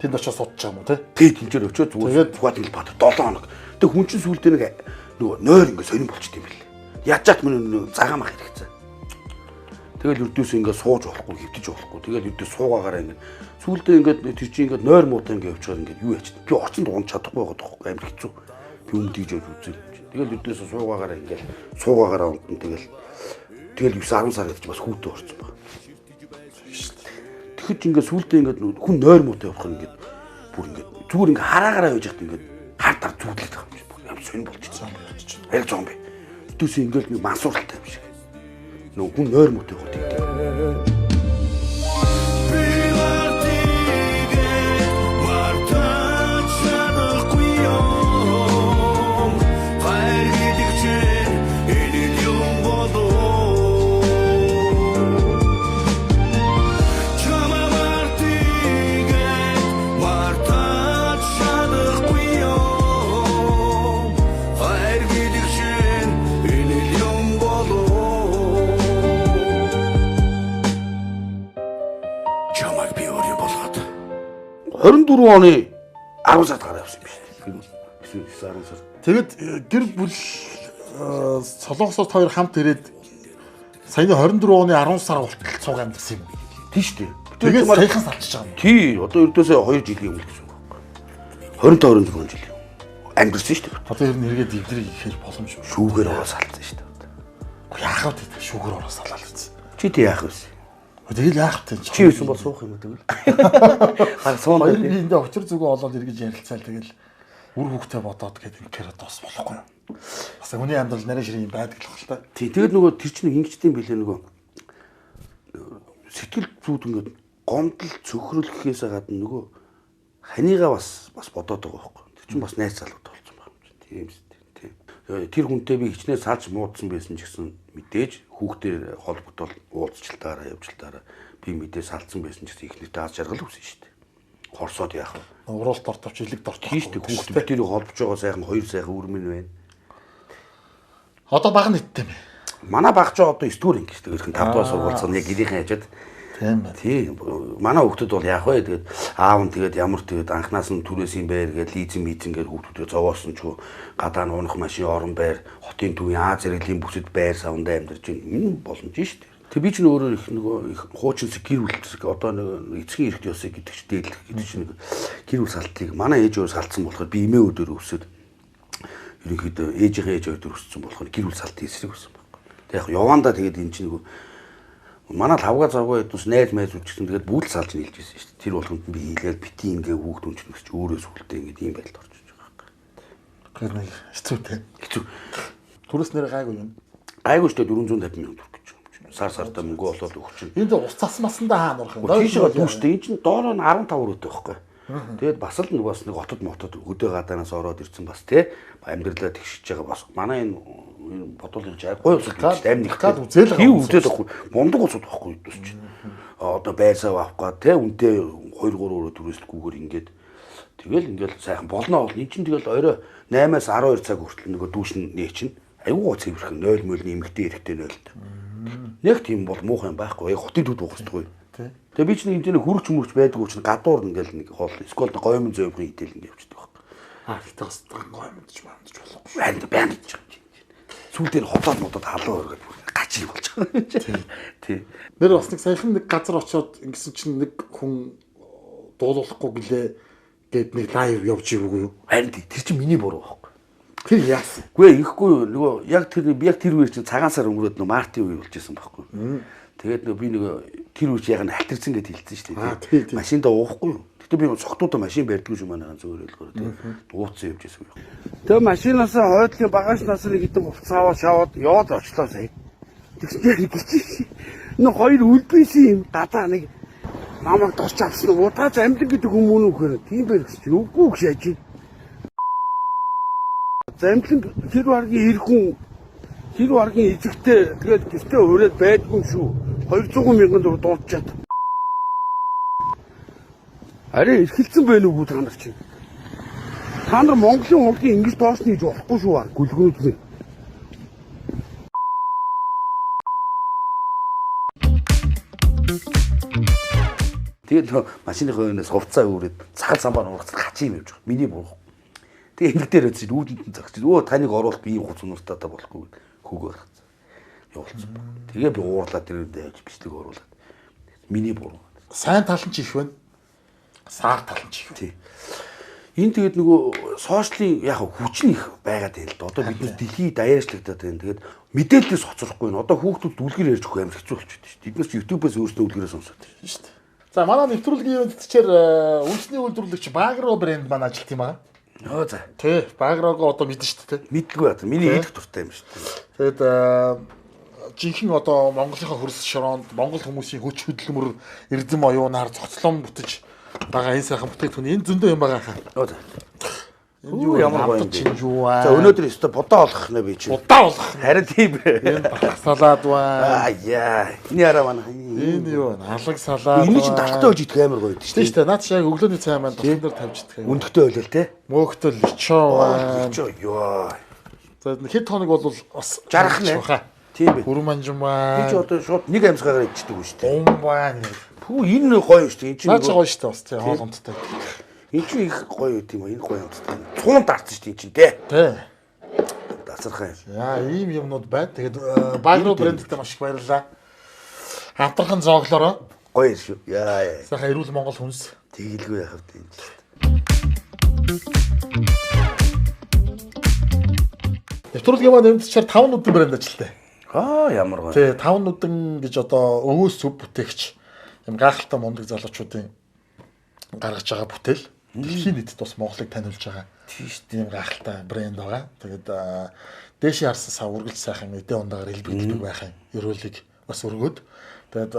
тэнд очиж судчих юм уу те? Тий тэнцээр очиод зүгээр Сүхбаатарын талбайд 7 хоног. Тэг хүн чинь сүүлдээ нэг нөгөө нойр ингээ сонирн болчт юм бэл. Ячаат мөн цагаан мах хэрэгцээ. Тэгэл өрдөөс ингээ сууж болохгүй, хөвтөж болохгүй. Тэгэл өрдөө суугаагаараа ингээ сүүлдээ ингээд тэр чинь ингээд нойр муутай ингээ явчихаар ингээд юу яач. Би орцонд унж чадахгүй байгаа тоххой амар хэцүү. Би өмнө тийж явж үзээ. Тэгэл өрдөөс суугаагаараа ингээд суугаагаараа унтан тэгэл тэгэл 9 10 сар гэж бас хүүтэн орцсон баг. Тэгэхэд ч ингээд сүүлдээ ингээд хүн нойр муутай явах ингээд бүр ингээд зүгээр ингээд хараагаараа явж байхад ингээд хар тар зүудлээд байгаа юм шиг. Бүр амар сонир болчихсон. Яг зомби. Өрдөөс ингээд нэг мансууралтай юм шиг. Нөгөө хүн нойр муутай явах гэдэг. Би вартигээ вартаж чадахгүй юм. Хайр гэдэг чинь энэ л юм болов. 24 оны 10 сард гараа явсан юм биш. 9 10 сар. Тэгэд гэр бүл Солонгосоос хоёр хамт ирээд саяны 24 оны 10 сар болтол цуг амьдсан юм. Тийм шүү дээ. Тэгээд саяхан салчиж байгаа юм. Тий, одоо ердөөсөө 2 жилийн өмнө гэсэн үг байхгүй. 25 24 жилийн амьдэрсэн шүү дээ. Одоо ер нь эргээд эвдрийг ихээр боломж. Шүүгээр ороо салцсан шүү дээ. Яах вэ? Шүүгээр ороо салаал гэсэн. Чи тэг яах вэ? Тэгэл яах вэ? Чи юусэн бол суух юм уу тэгвэл. Баг суун. Хоёр би эндээ учир зүгөө олоод эргэж ярилцаал тэгэл үр хүүхдээ бодоод гээд ингэхээр одоо бас болохгүй юу? Бас хүний амьдрал нарийн ширийн юм байдаг л хэл та. Тий, тэгэл нөгөө тэр чинь ингэжтэй юм билээ нөгөө сэтгэл зүйд ингээд гомдол цөхрөл гэхээсээ гадна нөгөө ханыгаа бас бодоод байгаа байхгүй. Тэр чинь бас найз залууд болсон байх юм чинь. Тийм үстэй. Тийм. Тэр хүнтэй би хичнээн салж муудсан байсан ч гэсэн мэдээж хүүхдээ холбогдол уулзчлаараа явжлаараа би мэдээ салцсан байсан ч гэсэн их нэртэй аз жаргал үсэн шүү дээ. Хорсоод яах вэ? Уруулт дортовч илэг дортов. Тийм шүү дээ. Хүүхд бид тэрийг холбож байгаа сайхан хоёр сайхан үрмэн байна. Одоо баг нийттэй юм. Манай баг ч одоо 9 дугаар анги шүү дээ. Ирхэн 5 дугаар сургууль яг гэрийнхэн хажууд. Тийм байна. Тийм. Манай хүүхдүүд бол яах вэ? Тэгээд аав нь тэгээд ямар тэгээд анхнаас нь түрээсийн байр гээд лизинг мизинг гээд хүүхдүүдээ зовоосон ч гадаа нь унах машин орон байр, хотын төвийн Аа зэрэглэлийн бүсэд байр савндаа амьдарч байна. Энэ боломж шүү дээ. Тэг би ч өөрөө их нөгөө их хуучин гэр бүл одоо нэг эцгийн эрхт ёсыг гэдэг чи дээдлэх гэдэг чи нэг гэр бүл салтыг манай ээж өөр салцсан болохоор би эмээ өдөр өсөд ерөнхийдөө ээжийнхээ ээж хоёр өссөн болохоор гэр бүл салтын эсрэг байсан байхгүй. Тэг яг явандаа тэгээд эн чинь нөгөө манай лавга завгаа хэдүүс найз майз үжигсэн тэгээд бүгд салж нийлж ирсэн шүү дээ. Тэр болгонд би хийлээд бити ингээ хүүхд хүн чинь өөрөө сүлдээ ингээ ийм байдалд орж иж байгаа байхгүй. Тэр нэг хэцүү те. Хэцүү. Түрээс нэр гайгүй юм. Гайгүй шүү дээ 450 мянган төгрөг гэж юм чинь. Сар сартаа мөнгө олоод өгч чинь. Энд ус цас масандаа хаана орох юм? Тийшээ дүүштэй. Энд чинь доороо нь 15 өрөөтэй байхгүй. Тэгээд бас л нэг бас нэг отод мотод хөдөө гадаанаас ороод ирсэн бас те амьдралаа тэгшиж байгаа бас манай энэ бодвол энэ гоё улсад амь нэг үзэл тийм үзэл байхгүй мундаг улсууд байхгүй юус чинь одоо байрсаа авах гад те үнтэй 2 3 өрөө түрээслэхгүйгээр ингээд тэгэл ингээл сайхан болно бол эн чинь тэгэл орой 8-аас 12 цаг хүртэл нөгөө дүүшин нээ чинь айгуу гоо цэвэрхэн 0 мөл нэмэгтэй эрэхтэй 0-д нэг тийм бол муухай юм байхгүй яг хотын төд уух хэрэгтэй. Тэгээ би ч нэг энэ хөрч мөрч байдгүй чинь гадуур ингээл нэг хоол скол гоймон зөөврийн идэл ингэ явчихдаг байхгүй. Аа гэтээ бас гоймон ч мандж болохгүй. Банд банд ч юм. Сүүлдээ хотоод модод халуун өргөд бүр гачиг болж байгаа. Тий. Нэр бас нэг саяхан нэг газар очиод ингэсэн чинь нэг хүн дуулуулахгүй гэлээ гэд нэг лайв явж ивгүй юу? Харин тэр чинь миний буруу байхгүй. Тэр яасан? Үгүй ихгүй нөгөө яг тэр үеэр чинь цагаан сар өнгөрөөд нөгөө мартын үе болж исэн байхгүй. Тэгээд нөгөө би нөгөө тэр үеч яг нь халтарсан гэд хэлсэн шүү дээ. Машиндаа уухгүй юу. Гэтэ би цогтуудаа машин барьдгүй юм манайхан зүгээр ойлгоорой тий. Ууцсан явж исэн юм. Тэгээ машинаасаа хойдлын багажнаас нэг хэдэн хувцас аваад шаваад яваад очлоо сая. Тэгсэн чинь гिचи. Нэг хоёр үлбээсэн юм гадаа нэг намайг дорч авсан. Удаач амлин гэдэг хүмүүн үхээр тийм байх гэсэн чинь үгүй гэж яаж. Замлин тэр баргийн ир хүн тэр баргийн эзэгтэй тэгээд гэртээ ураад байдгүй юм шүү. 200 мянган төгрөг дуудчаад. Арай эрхэлсэн байх уу та нар чинь? Та нар Монголын хурлын ингэж доош нээж болохгүй шүү аа гүлгүүд мэн. Тэгээд машины хойноос хувцаа үүрээд цагаан самбаа нуургацсан хачин юм явж байгаа. Миний буруу. Тэгээ ингэ дээр үзсэн үүдэнд нь зогсож. Өө таныг оруулах би ийм хуц унартаа та болохгүй гэд хүүгээ гаргацсан. Явуулсан баг. Тэгээ би уурлаад тэр үедээ явж бичлэг оруулаад. Миний буруу. Сайн тал нь ч их байна. Саар тал нь ч их. Тий. Энэ тэгээд нөгөө сошиалын яг хүч нь их байгаад байна л да. Одоо бид нар дэлхийд даяаршлагдаад байна. Тэгээд мэдээллээс хоцрохгүй байна. Одоо хүүхдүүд үлгэр ярьж өгөх амар хэцүү болчиход байна шүү дээ. Бид нар ч YouTube-ээс өөрсдөө үлгэрээ сонсоод байна шүү дээ. За манай нэвтрүүлгийн ивэнтчээр үндэсний үйлдвэрлэгч Багро брэнд маань ажиллах юм аа. Нөө за. Тий, Багрог одоо мэдэн шүү дээ. Мэдэлгүй бат. Миний идэх дуртай юм шүү дээ. Тэгээд жинхэнэ одоо Монголынхаа хөрс шороонд Монгол хүмүүсийн хүч хөдөлмөр эрдэм оюунаар цоцлон бүтэж байгаа энэ сайхан бүтээгдэхүүн энэ зөндөө юм байгаа хаа. Нөө за. Энэ юу ямар гоё юм бэ? Юу аа. За өнөөдөр өстө будаа олох нэ би чинь. Будаа олох. Харин тийм ээ. Энэ балах салаад байна. Аа яа. Эний араа манай. Энэ юу вэ? Алаг салаад. Энэ чинь далхтай болж идэх амар гоё шүү дээ. Наад чи яг өглөөний цай маань далхан дээр тавьж идэх. Өндөгтэй ойлол те. Мөөхтөл личоо байна. Личоо ёо. За хэд хоног бол бас жарах нэ. Тийм бэ. Хүрэн манжин байна. Би чи одоо шууд нэг амьсгаагаар идчихдэг үү шүү дээ. Ум байна. Пүү энэ гоё шүү дээ. Энэ чинь Наа чи гоё шүү дээ бас тий хоол унттай. Энэ чинь их гоё юм аа. Энэ гоё амттай. 100 дарсан шүү дээ энэ чинь тий. Тий. Дасархай. Яа, ийм юмнууд байна. Тэгээд Багро брэндтэй маш их баярлалаа. Амтархан зооглороо Гоё шүү. Яа. Сайхан эрүүл Монгол хүнс. Тэгэлгүй яах вэ энэ чинь. Нэвтрүүлгийн маань нэмэгдчихээр 5 нүдэн брэнд ажилттай. Аа ямар гоё. Тий, 5 нүдэн гэж одоо өвөөс сүв бүтээгч юм гайхалтай мундаг залуучуудын гаргаж байгаа бүтээл. Дэлхийн нийтэд бас Монголыг таниулж байгаа. Тийм шүү дээ. Ийм гайхалтай брэнд байгаа. Тэгээд дээшийн харсан сав үргэлж сайхан эдээ ундаагаар илбэгддэг байх юм. Ерөөлийг бас өргөөд. Тэгээд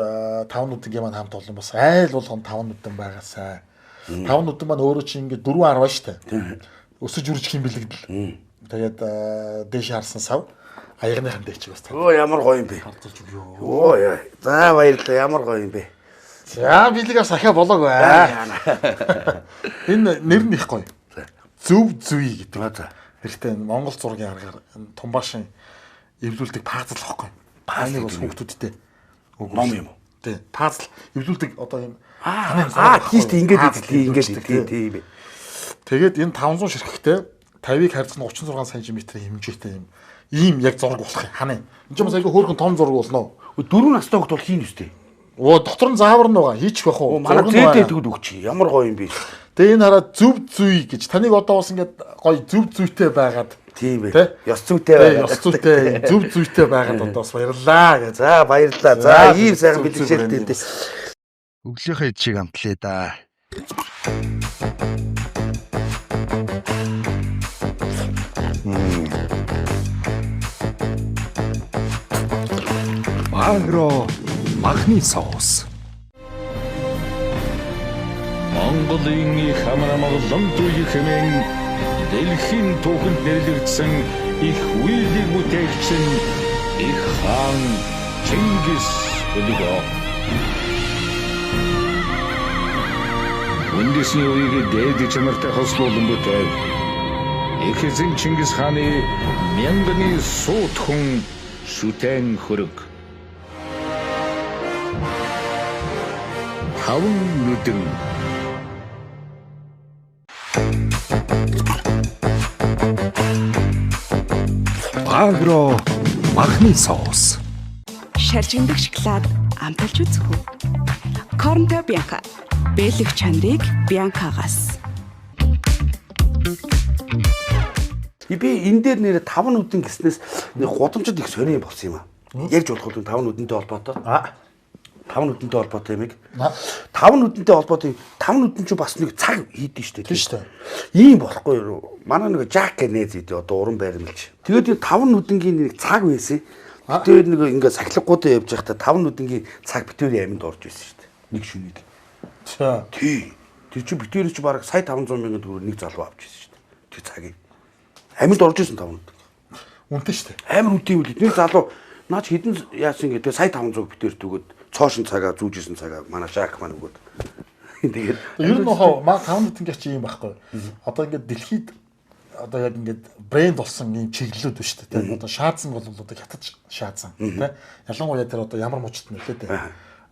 5 нүдэнгийн маань хамт олон бас айл болгон 5 нүдэн байгаасай. 5 нүдэн маань өөрөө чинь ингээд 4.10 шүү дээ. Өсөж үржих юм бэлэгдэл. Тэгээд дээшийн харсан сав аягныхан дээчиг бас Өө ямар гоё юм бэ. тарталж өгөө. Оо яа. За баярлалаа. Ямар гоё юм бэ. За бэлэг бас ахиа болоогүй. Энэ нэр нь их гоё. Зөв зүй гэдэг. За. Хэрэгтэй энэ Монгол зургийн аргаар энэ тумбаашин эвлүүлдэг пазл واخгүй. Пазлыг бас хүүхдүүдтэй Ном юм уу? Тий. Пазл эвлүүлдэг одоо юм Аа тийм шүү дээ. Ингээд идэлээ. Ингээд идэлээ тийм ээ. Тэгээд энэ 500 ширхэгтэй 50-ыг харьцах нь 36 см хэмжээтэй юм ийм яг зураг болох юм ханы. Энд чинь бас айгүй хөөрхөн том зураг болно. Дөрөв настай хөлт бол хийн үстэй. Оо дотор нь заавар нь байгаа. Хийчих байх уу? Манай Зураг нь зээдээ байгаа. тэгвэл өгч. Ямар гоё юм бэ. Тэгээ энэ хараа зөв зүй гэж таныг одоо бас ингээд гоё зөв зүйтэй байгаад Тийм Тэ? ээ. Ёс зүйтэй Тэ, байгаад. ёс зүйтэй зөв зүйтэй байгаад одоо бас баярлалаа гэж. За баярлалаа. За, За ийм сайхан зөв бэлэг зөв шээлттэй брэнд дээ. Өглөөхөө чиг амтлаа да. Агро махны соус. Монголын их хамрамгалан туй хэмээн дэлхийн түүхэнд нэрлэгдсэн их үйлийг бүтээгч нь их хаан Чингис Хөлгөө. Үндэсний үеийг дээд чанартай хослуулан бүтээв. Их эзэн Чингис хааны мянганы суут хүн шүтэн хөрөг. Таван нүдэн Агро махны соус. Шаржигнадаг шоколад амталж үзэх үү? Корнто Бянка. Бэлэг чанарыг Бянкагаас. Би энэ дээр нэрэ 5 нүдэн гиснээс нэг гудамжид их сонин болсон юм аа. Ярьж болох юм 5 нүдэнтэй холбоотой. Аа. 5 нүдэнтэй холбоотой юмыг. Аа. 5 нүдэнтэй холбоотой 5 нүдэн чинь бас нэг цаг хийдэж штэ. Тийм штэ. Ийм болохгүй юу? Манай нэг Жак Гэнез гэдэг одоо уран баримлж. Тэгээд энэ 5 нүдэнгийн нэг цаг байсан. Тэгээд нэг ингээ сахилгуудаа явж байхдаа 5 нүдэнгийн цаг битүүрийн аминд орж ирсэн штэ. Нэг шүнийг. За. Тий. Тэр чинь битүүрийн чи бараг сая 500 мянган төгрөг нэг залуу авч ирсэн штэ. Тэр цагийг. Аминд орж ирсэн 5 нүдэн. Үнэтэй штэ. Амар үнэтэй юм л. Нэг залуу наач хэдэн яасан гэдэг сая 500 битүүр төгөөд цоошин цагаа зүүжсэн цагаа манай Жак маань өгөөд. Тэгээд Ер нь хоо маа 5 нүдэнгийн чи юм байхгүй. Одоо ингээд дэлхийд одоо яг ингээд брэнд болсон ийм чиглэлүүд байна шүү дээ. Одоо шаазан бол одоо хятад шаазан тий. Ялангуяа тэр одоо ямар мужид нөлөө дээ.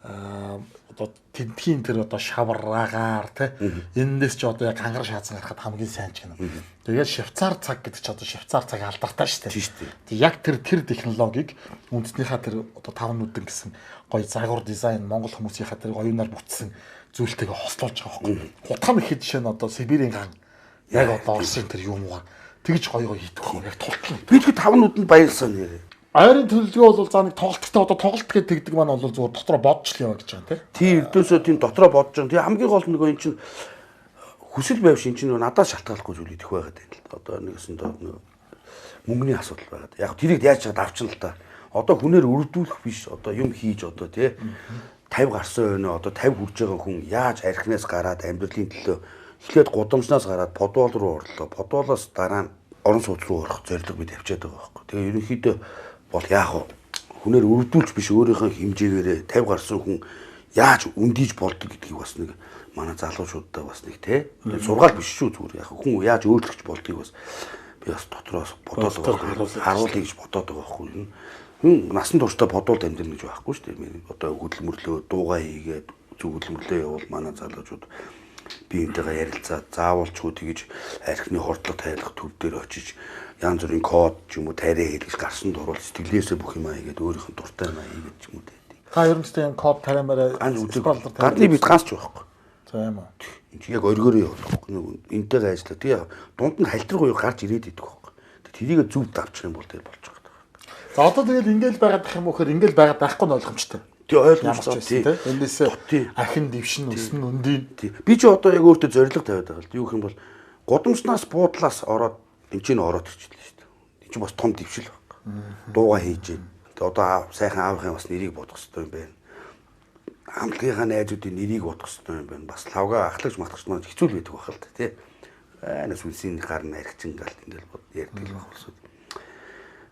Аа одоо тентхийн тэр одоо шавраагаар тий. Энэндээс чи одоо яг хангар шаазан гарахад хамгийн сайн ч гэнэ. Тэгээд Швейцар цаг гэдэг чи одоо Швейцар цаг алдартай шүү дээ. Тийм шүү дээ. Тэг яг тэр технологиг үндэснийхаа тэр одоо 5 нүдэн гэсэн гоё загвар дизайн Монгол хүмүүсийнхаа тэр оюунаар бүтсэн зүйлтэйгээ хослуулж байгаа байхгүй. Хутгам ихэд жишээ нь одоо Сибирийн ган яг одоо Оросын тэр юм уу тэгж гоё гоё хийдэг байхгүй. Яг тултал. би тэгэхээр 5 нүдэнд баярлсан нэрээ. Ойрын төлөвлөгөө бол за нэг тоглолттой одоо тоглолт гэдэг тэгдэг маань бол зүгээр дотроо бодж л яваа гэж байгаа тийм. Тийм ердөөсөө тийм дотроо бодож байгаа. Тэгээ хамгийн гол нь нөгөө эн чинь хүсэл байвш эн чинь нөгөө надаас шалтгааллахгүй зүйл идэх байгаад байна л да. Одоо нэгсэн доо нөгөө мөнгөний асуудал байгаад. Яг тэрийг яаж чад авчин л та. Одоо хүнээр өрөвдүүлэх биш. Одоо юм хийж одоо тий 50 гарсан өнөө одоо 50 хүрж байгаа хүн яаж архинаас гараад амьдралын төлөө эхлээд гудамжнаас гараад подвол руу орлоо. Подволоос дараа нь орон сууц руу орох зорилго би тавьчаад байгаа байхгүй. Тэгээ ерөнхийдөө бол яах вэ? Хүнээр өрөвдүүлж биш өөрийнхөө хэмжээгээрээ 50 гарсан хүн яаж үндийж болдог гэдгийг бас нэг манай залуучуудаа бас нэг тий сургаал биш шүү зүгээр яг хүн яаж өөрчлөгч болдгийг бас би бас дотроос бодоод байгаа байхгүй. Харуулъя гэж бодоод байгаа байхгүй юм. Хүн насан туршдаа бодвол амьдрна гэж байхгүй шүү дээ. Одоо хөдөлмөрлөө дуугаа хийгээд Зөвлөмрлөө явуул манай залуучууд биентэйгээ ярилцаад заавалчгүй тэгж архины хордлого тайлах төв дээр очиж янз бүрийн код ч юм уу тариа хийлгэж гарсан дурвал сэтгэлээсээ бүх юм хийгээд өөрийнх нь дуртай юм хийгээд ч юм уу гэдэг. Та ер нь ч тийм код тариа маараа гадны бид ганц ч байхгүй. За юм уу. Энд чи яг оргиороо явах байхгүй. Энтэйгээ ажиллаа. Тэгээ дунд нь халдвар гуй гарч ирээд идэх байхгүй. Тэрийг зөв давчих юм бол тэр болж байгаа. За одоо тэгэл ингээл байгаад байх юм уу гэхээр ингээл байгаад байхгүй нь ойлгомжтой. Тий ойлгомжтой тий. Эндээс архин дэвшин өснө өндийн. Тий. Би чи одоо яг өөртөө зорилго тавиад байгаа л. Юу гэх юм бол гудамжнаас буудлаас ороод эн чинь ороод ирчихлээ шүү дээ. Энд чинь бас том дэвшил баг. Дууга хийж гин. Тэгээ одоо сайхан аавынхаа бас нэрийг бодох хэрэгтэй юм байна. Хамтлагийнхаа найзуудын нэрийг бодох хэрэгтэй юм байна. Бас лавга ахлагч матгч маань хэцүү л байдаг байх л та тий. Айна сүнсийн гар нь архичин галт ингээл бод ярьдаг л байх болсод.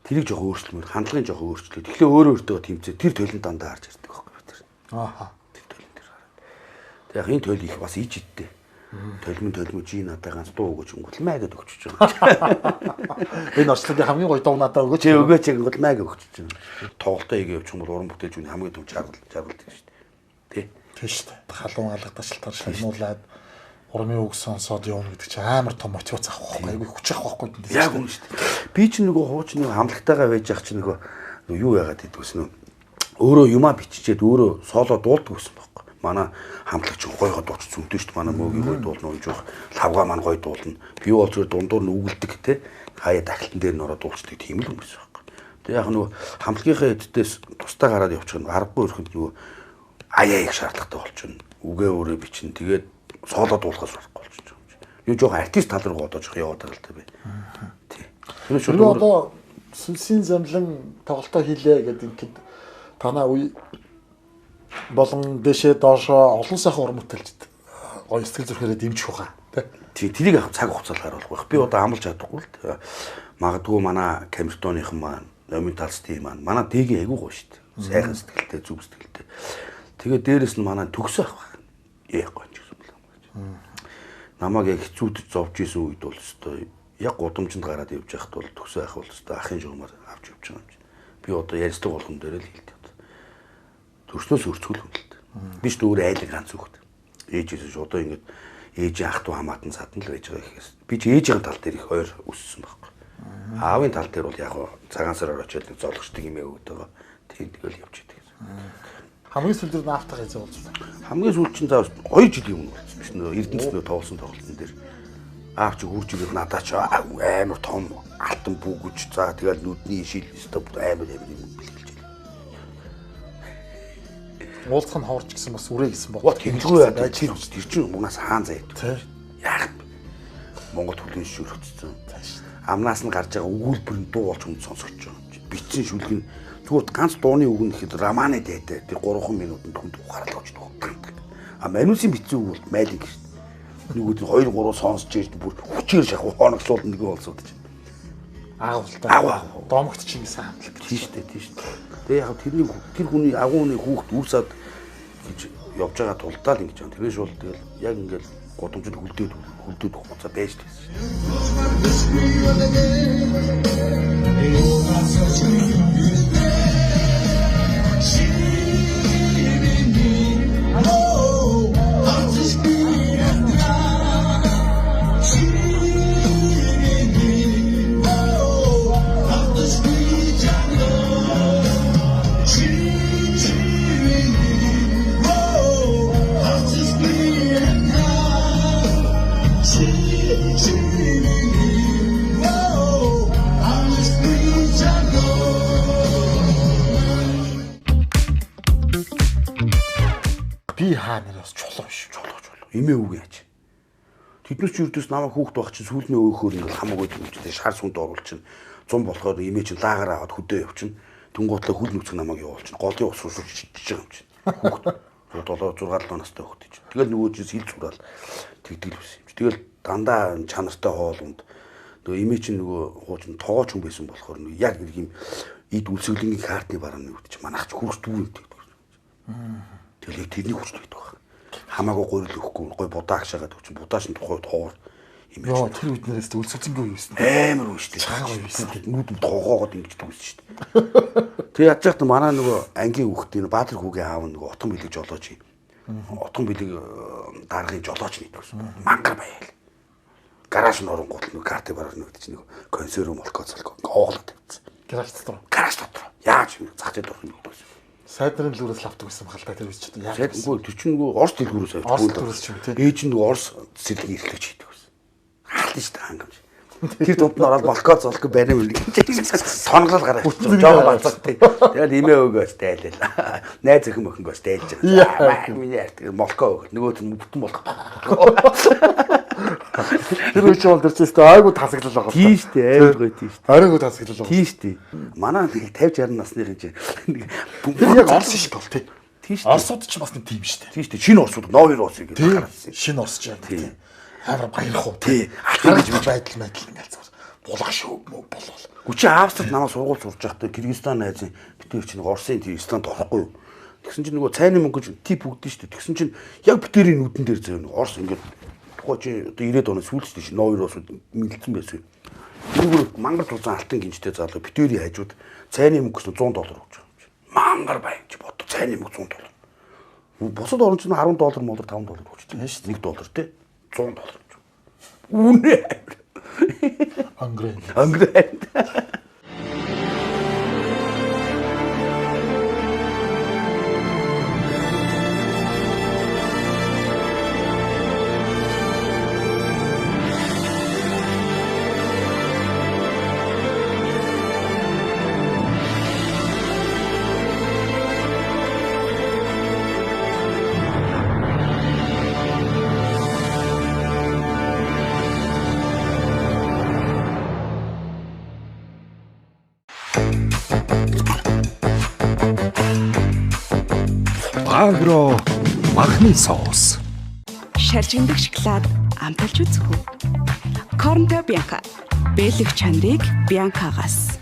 Тэрийг жоох өөрчлөмөр, хандлагын жоох өөрчлөлт. Тэгэхээр өөрөө өөртөө тэмцээ тэр толон дандаа харж ирдэг байхгүй би тэр. Ааха. Тэр толон дээр хараад. Тэг яг энэ тол их бас иж идтэй. Толмон чи надад ганц дуу өгөөч өнгөл маа гэдээ өгчөж байгаа. Энэ орчлогийн хамгийн гоё дуу надад өгөөч. Чи өгөөч өнгөл маа гэж өгчөж байгаа. Тоглолтоо хийгээ явчих юм бол уран бүтээлч хүний хамгийн том жаргал гэдэг шүү дээ. Тэ. Тийм шүү дээ. Халуун алга ташлтаар шагнуулаад урмын үг сонсоод явна гэдэг чинь амар том мотивац авах байхгүй, айгүй хүч авах байхгүй. Яг үнэн шүү дээ. Би чинь нөгөө хуучин нөгөө хамлагтайгаа байж ах чинь нөгөө юу яагаад гэдэг вэ? Өөрөө юмаа биччихээд өөрөө соло дуулдаг гэсэн байхгүй. Манай хамтлагч гойгоо дууч зөндөө шүү дээ. Манай мөөгийн гой дуулна, унжих лавга маань гой дуулна. Би бол зүгээр дундуур нь үгэлдэг те. Хаяа дахилтан дээр нь ороод дуулцдаг тийм л хүмүүс байхгүй. Тэгээ яг нөгөө хамтлагийнхаа эддээс тусдаа гараад явчих нь аргагүй өрхөнд нөгөө аяа их шаардлагатай болчихно. Үгээ өөрөө бичин. Тэгээд соло дуулахаас болохгүй болчих юм чи. Юу жоох артист тал руу одоо жоох яваад байгаа л та би. Тий. Тэр нь одоо сүнсийн замлан тоглолтоо хийлээ гэдэг ингээд танаа үе болон дэшээ доошоо олон сайхан уран бүтээлчд гоё сэтгэл зүрхээрээ дэмжих байгаа тий. Тий, тэрийг яг цаг хугацаанд харуулах байх. Би одоо амлж чадахгүй л. Магадгүй манай Камертоныхан маань, Номин Талстын маань, манай дэгийн айгүй гоё шүү дээ. Сайхан сэтгэлтэй, зүг сэтгэлтэй. Тэгээ дээрэс нь манай төгсөө авах. Яахгүй ч гэсэн юм. Намайг яг хэцүүдэд зовж исэн үед бол өстой яг гудамжинд гараад явж байхад бол төгсөө ах бол өстой ахын жугмаар авч явж байгаа юм чинь. Би одоо ярьцлага болгон дээр л хэлдэг. Төрснөөс өрцгөл юм л та. Би ч өөр айлын ганц хүүхэд. Ээжээс ш одоо ингэж ээжийн ах トゥ хамаатан садан л байж байгаа ихээс. Би ч ээжийн тал дээр их ойр өссөн байхгүй. Аавын тал дээр бол яг цагаан сараар очиод зоологчдаг юм өгöd байгаа. Тийм тэгэл явж идэг. Хамгийн сүүлд нь аавтайгаа хэзээ уулзсан. Хамгийн сүүлд чинь за 2 жилийн өмнө уулзсан биш нөө Эрдэнэт нөө тоглосон тоглолтын дээр аав чи хурж ирээд надаа чи амар том алтан бүгж за тэгэл нүдний шил өстө амар амар юм бэлгэлж байлаа. Уулзах нь ховорч гэсэн бас үрээ гэсэн бод. Тэгэлгүй яа тэр чинь мунаас хаан заяа. Яах вэ? Монгол төлөний шүрхтсэн. Амнаас нь гарч байгаа өгүүлбэр нь дуу болж хүнд сонсогдож байгаа юм чи. Бичсэн шүлэг нь зүгээр ганц дууны үг нь гэхэд романы дайтай тэр 3 минутанд хүнд ухаарлаж өгдөг. А Манусын бичсэн үг бол майлинг шүү дээ. Нэг өдөр 2 3 сонсч ирж бүр хүчээр шахав хоногсуул нэг олсууд чинь. Агуултай. Агуу. Домогт чинь гэсэн хамтлаг. Тийм шүү дээ, тийм шүү дээ. Тэгээ яг тэрний тэр хүний агууны хүүхд үр сад гэж явж байгаа тулдаа л ингэж байгаа. Тэрнээс бол тэгэл яг ингээл гудамжинд хүлдээд хугацаа байж байсан шүү дээ. Би хаа нэр бас чулуу биш. Чулуу. Эмээ үг яаж. Тэднээс ч юрдөөс намайг хүүхд байх чинь сүүлний өөхөөр ингээл хам өгөөд юм чинь шар сүнд оруулчин. 100 болохоор эмээ чинь лагаар аваад хөдөө явчин. Тэнгуутлаа хүл нүцэг намайг явуулчин. Голын ус шүрж чиж байгаа юм чинь. Хүүхд 7 6 7 настай хүүхд чинь. Тэгэл нөгөө чинь сэл зураал тэгдэг л байсан юм чи. Тэгэл дандаа чанартай хоол унд. Нөгөө эмээ чинь нөгөө хуучин тоогооч хүн байсан болохоор нөгөө яг нэг юм эд үлсгэлэнгийн картны барааны үед чинь манайх ч хөрс дүү юм тэгдэг. Тэгэл яг тэрний хүчтэй байдаг баг. Хамаагүй гурил өгөхгүй гой будаа агшаагаад өгч будаа шин тухай тоор юм Йоо тэр үед нэрээс үлсгэлзэнгүй юу байсан. Амар үе шүү дээ. Чанга үе байсан. Нүд тоогоогоод ингэж дүүсэн шүү дээ. Тэг яаж яхад манай нөгөө ангийн хүүхдийн Баатар хүүгийн аав нөгөө отон бэлэг жолооч юм. Отгон бэлэг даргын жолооч нийт гэсэн. Мангар баяал. Гараж нь оронгууд нэг карты бараг нэг чинь нэг консерв молко цолко оолоо тавьчихсан. Гараж дотор. Гараж дотор. Яаж юм зах зээл орох юм бэ? Сайдрын дэлгүүрээс л авдаг гэсэн юм хальтаа тэр үеч чинь. Яг үгүй тэр чинь нөгөө Орос дэлгүүрээс авдаг. Орос дэлгүүрээс ч юм тий. Ээж нь нөгөө Орос сэрлийн эрхлэгч хийдэг байсан. Хаалт шүү дээ хангамж. Тэр дунд нь ороод молко цолко барин мөрөг. Тоноглол гараад жоо бацаг тий. Тэгэл имээ өгөөс дайлал. Найз өхөн мөхөнгөөс дайлж байгаа. Миний арт молко өгөх. Нөгөөт нь бүтэн молко. Тэр үе чинь бол тэр чинь өстой айгуу тасаглал байгаа. Тийм шүү дээ. Амар гоё тийм шүү дээ. Арайгуу тасаглал байгаа. Тийм шүү дээ. Манай нэг 50 60 насныхын чинь тэр яг Орос шиг бол тий. Тийм шүү дээ. Оросууд ч бас нэг тийм шүү дээ. Тийм шүү дээ. Шинэ Оросууд, Новый Рос гэж гарсан. Шинэ Орос ч яг тийм. Амар баярх уу тий. Алтан гэж байдал байдал ингээл зүгээр булга шүү болвол. Гү чи Австрид намайг сургууль сурж байхдаа Киргизстан найзын битээр чинь Оросын тийм Исланд орохгүй юу. Тэгсэн чинь нөгөө цайны мөнгө гэж тип өгдөн шүү дээ. Тэгсэн чинь яг битэрийн нүдэн дээр заяа нөгөө Орос ингээд тухай чи одоо 90-ад оны сүүлд чинь Новый Росууд мэлцэн байсан. Тэрүүгээр мангар тулзан алтан гинжтэй залуу битэрийн хажууд цайны мөнгө гэсэн $100 өгч байгаа юм чи. Мангар баян чи бодо цайны мөнгө $100. Бусад орн чинь $10 молор $5 өгч тийм шүү дээ. $1 тий. $100 гэж. Үнэ. Ангрэ. Ангрэ. Агро махны соус. Шаржигндаг шоколад амталж үзэх үү? Корнто Бянка. Бэлэг чанарыг Бянкагаас.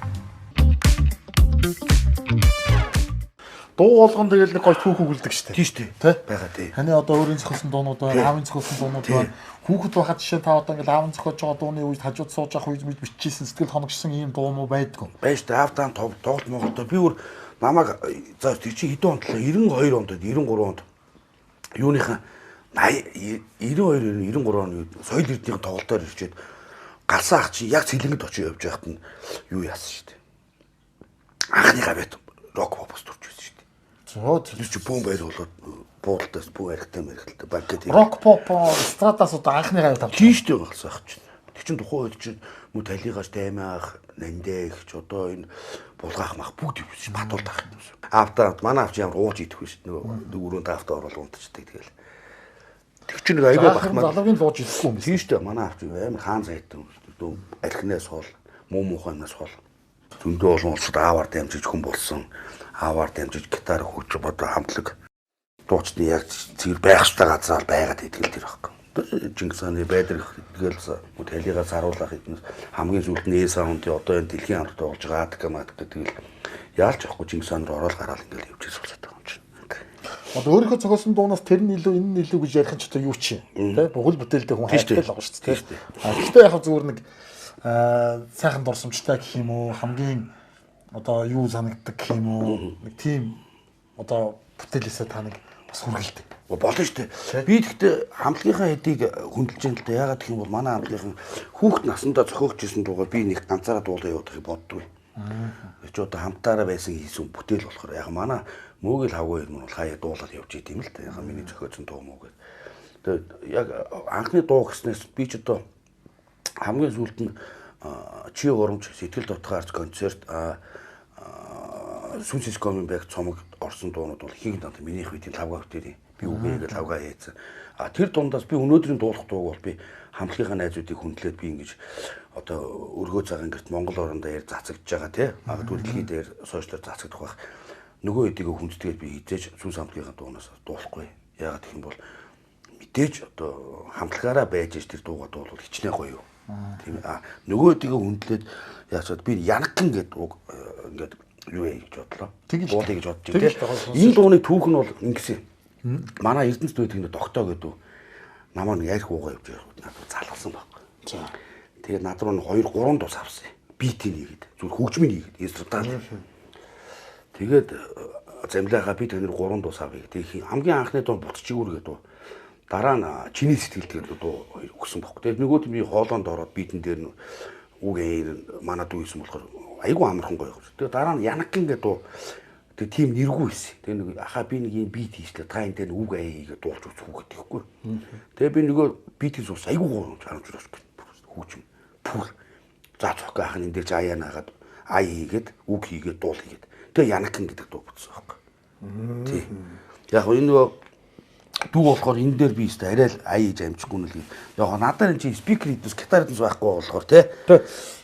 Дуу болгон тэгэл нэг гой түүх өгүүлдэг шүү дээ. Тийм шүү дээ. Тэ? Байгаа тий. Таны одоо өөрийн зохиосон дуунууд байна, аавын зохиосон дуунууд байна. Хүүхэд байхад жишээ та одоо ингээл аавын зохиож байгаа дууны үед хажууд сууж явах үед мэд бичижсэн сэтгэл хоногчсон ийм дуу муу байдгүй. Байж шүү дээ. Аав таан тоглолт Монголд би өөр намайг за тэр чинь хэдэн онд лээ 92 онд 93 онд юуныхан 92 93 оны соёл эрднийхэн тоглолтоор ирчээд галсан ах чинь яг цэлэнгэд очиж явж байхад нь юу яасан шүү дээ. Анхны гавьяат рок попос төрж байсан шүү дээ. Зөө Тэр чинь бүүн баяр болоод буудалтаас бүү архитай мэрхэлтэй банкет. Рок поп эстрадаас одоо анхны гавьяат авч. Тийм шүү дээ галсан ах чинь. Тэр чинь тухайн үед чинь мө талигаас даймаах, нандэ их ч одоо энэ булгаах мах бүгд юм шиг батуулдах юм шиг. Аавтаа манай аавч ямар ууж идэх вэ шүү нөгөө өрөөнд аавтаа орол унтчихдаг тэгэл. Тэр чинь нэг айгүй бахмаа. Залуугийн лууж идэхгүй юм. Тийм шүү дээ манай аавч амар хаан зайтан шүү дээ. Архинаас хол, муу муухай юмнаас хол. Зөндөө олон улсад аавар дамжиж хүн болсон. Аавар дамжиж гитар хөгж бодоо хамтлаг дуучны яг цэгэр байх ёстой газар байгаад идэл тэр байхгүй. Чингис хааны байдаг тэгэл талигаа саруулах эднээс хамгийн сүүлд нь Э саундын одоо энэ дэлхийн хамт тоглож байгаа АДК мадк гэдэг л яалч явахгүй Чингис хаан руу ороод гараал ингээл явж ирсэн болоод байгаа юм чинь. Одоо өөрийнхөө зохиосон дуунаас тэр нь илүү энэ нь илүү гэж ярих нь ч одоо юу чи тэ бүхэл бүтээлдээ хүн хайртай л байгаа шүү дээ. А гэхдээ яг зүгээр нэг сайхан дурсамжтай гэх юм уу хамгийн одоо юу санагддаг гэх юм уу нэг тийм одоо бүтээлээсээ та нэг бас хүргэлдэг. Болно шүү дээ. Би тэгтээ хамтлагийнхаа хэдийг хөндлөж юм л да. Яагаад гэх юм бол манай хамтлагийнхан хүүхд насандаа зохиогч исэн дуугаар би нэг ганцаараа дуулаа явуулахыг боддгүй. Тэр чи одоо хамтаараа байсан хийсэн бүтээл болохоор яг манай мөөг л хавгүй юм бол хаяа дуулаад явж идэм л да. Яг миний зохиоцсон дуу мөө гэдэг. Тэгээд яг анхны дуу гэснээс би ч одоо хамгийн сүүлд нь чи урамч сэтгэл дутгаарч концерт сүнс дискомын баг цомог орсон дуунууд бол ихэнх дандаа минийх үеийн лавга хөтөрийн би үгээгээ лавга хийсэн. А тэр дундаас би өнөөдрийн дуулах дууг бол би хамтлагийнхаа найзуудыг хүндлээд би ингэж одоо өргөө цагаан гэрт Монгол орондоо яар цацагдж байгаа тий. Магадгүй дэлхий дээр сошиалар цацагдах байх. Нөгөө хэдийгээ хүндэтгээд би хизээж сүнс хамтлагийнхаа дуунаас дуулахгүй. Яагаад гэх юм бол мэдээж одоо хамтлагаараа байж тэр дуугаа дуулвал хичнээн гоё юу. Тийм ээ. А нөгөө хэдийгээ хүндлээд яачаад би янагхан гэдэг уг ингээд юу яа гэж бодлоо. Дуулъя гэж бодож байна тийм. Энэ дууны түүх нь бол ингэсэн. Манай Эрдэнэт байдаг нэг доктоо гэдэг намаа нэг арх уугаа явж байхад надад залгасан байхгүй. За. Тэгээд над руу 2 3 дус авсан. Битийн нэгэд. Зүгээр хөгжмийн нэгэд. Инструментал. Тэгээд Замлаагаа би танаар 3 дуу савъя. Тэгээ хамгийн анхны дуу Бутчигүүр гэдэг дуу. Дараа нь Чиний сэтгэл гэдэг дуу өгсөн баггүй. Тэгээд нөгөөд би хоолоонд ороод битэн дээр нь үг эйр манай дүү хийсэн болохоор айгүй амархан гоё. Тэгээд дараа нь Янакин гэдэг дуу тэгээ тийм нэргүй байсан. Тэгээ нэг ахаа би нэг юм бит хийчлээ. Та энэ дээр үг аяа хийгээд дуулж үзэх үү гэдэг хгүй. Тэгээ би нөгөө битийн сус айгүй гоё харамжуулах хүүчм. Пүл. За цогтой ах нь энэ дээр ч аяа наагаад ая хийгээд үг хийгээд дуул хийгээд. Тэгээ Янакин гэдэг дуу бүтсэн байхгүй. Тий. Яг энэ нөгөө дүү болохоор энэ дээр би өстой арай л ая хийж амжихгүй нүл. Яг надад энэ чи спикер хэдээс гитар хэдээс байхгүй болохоор тий.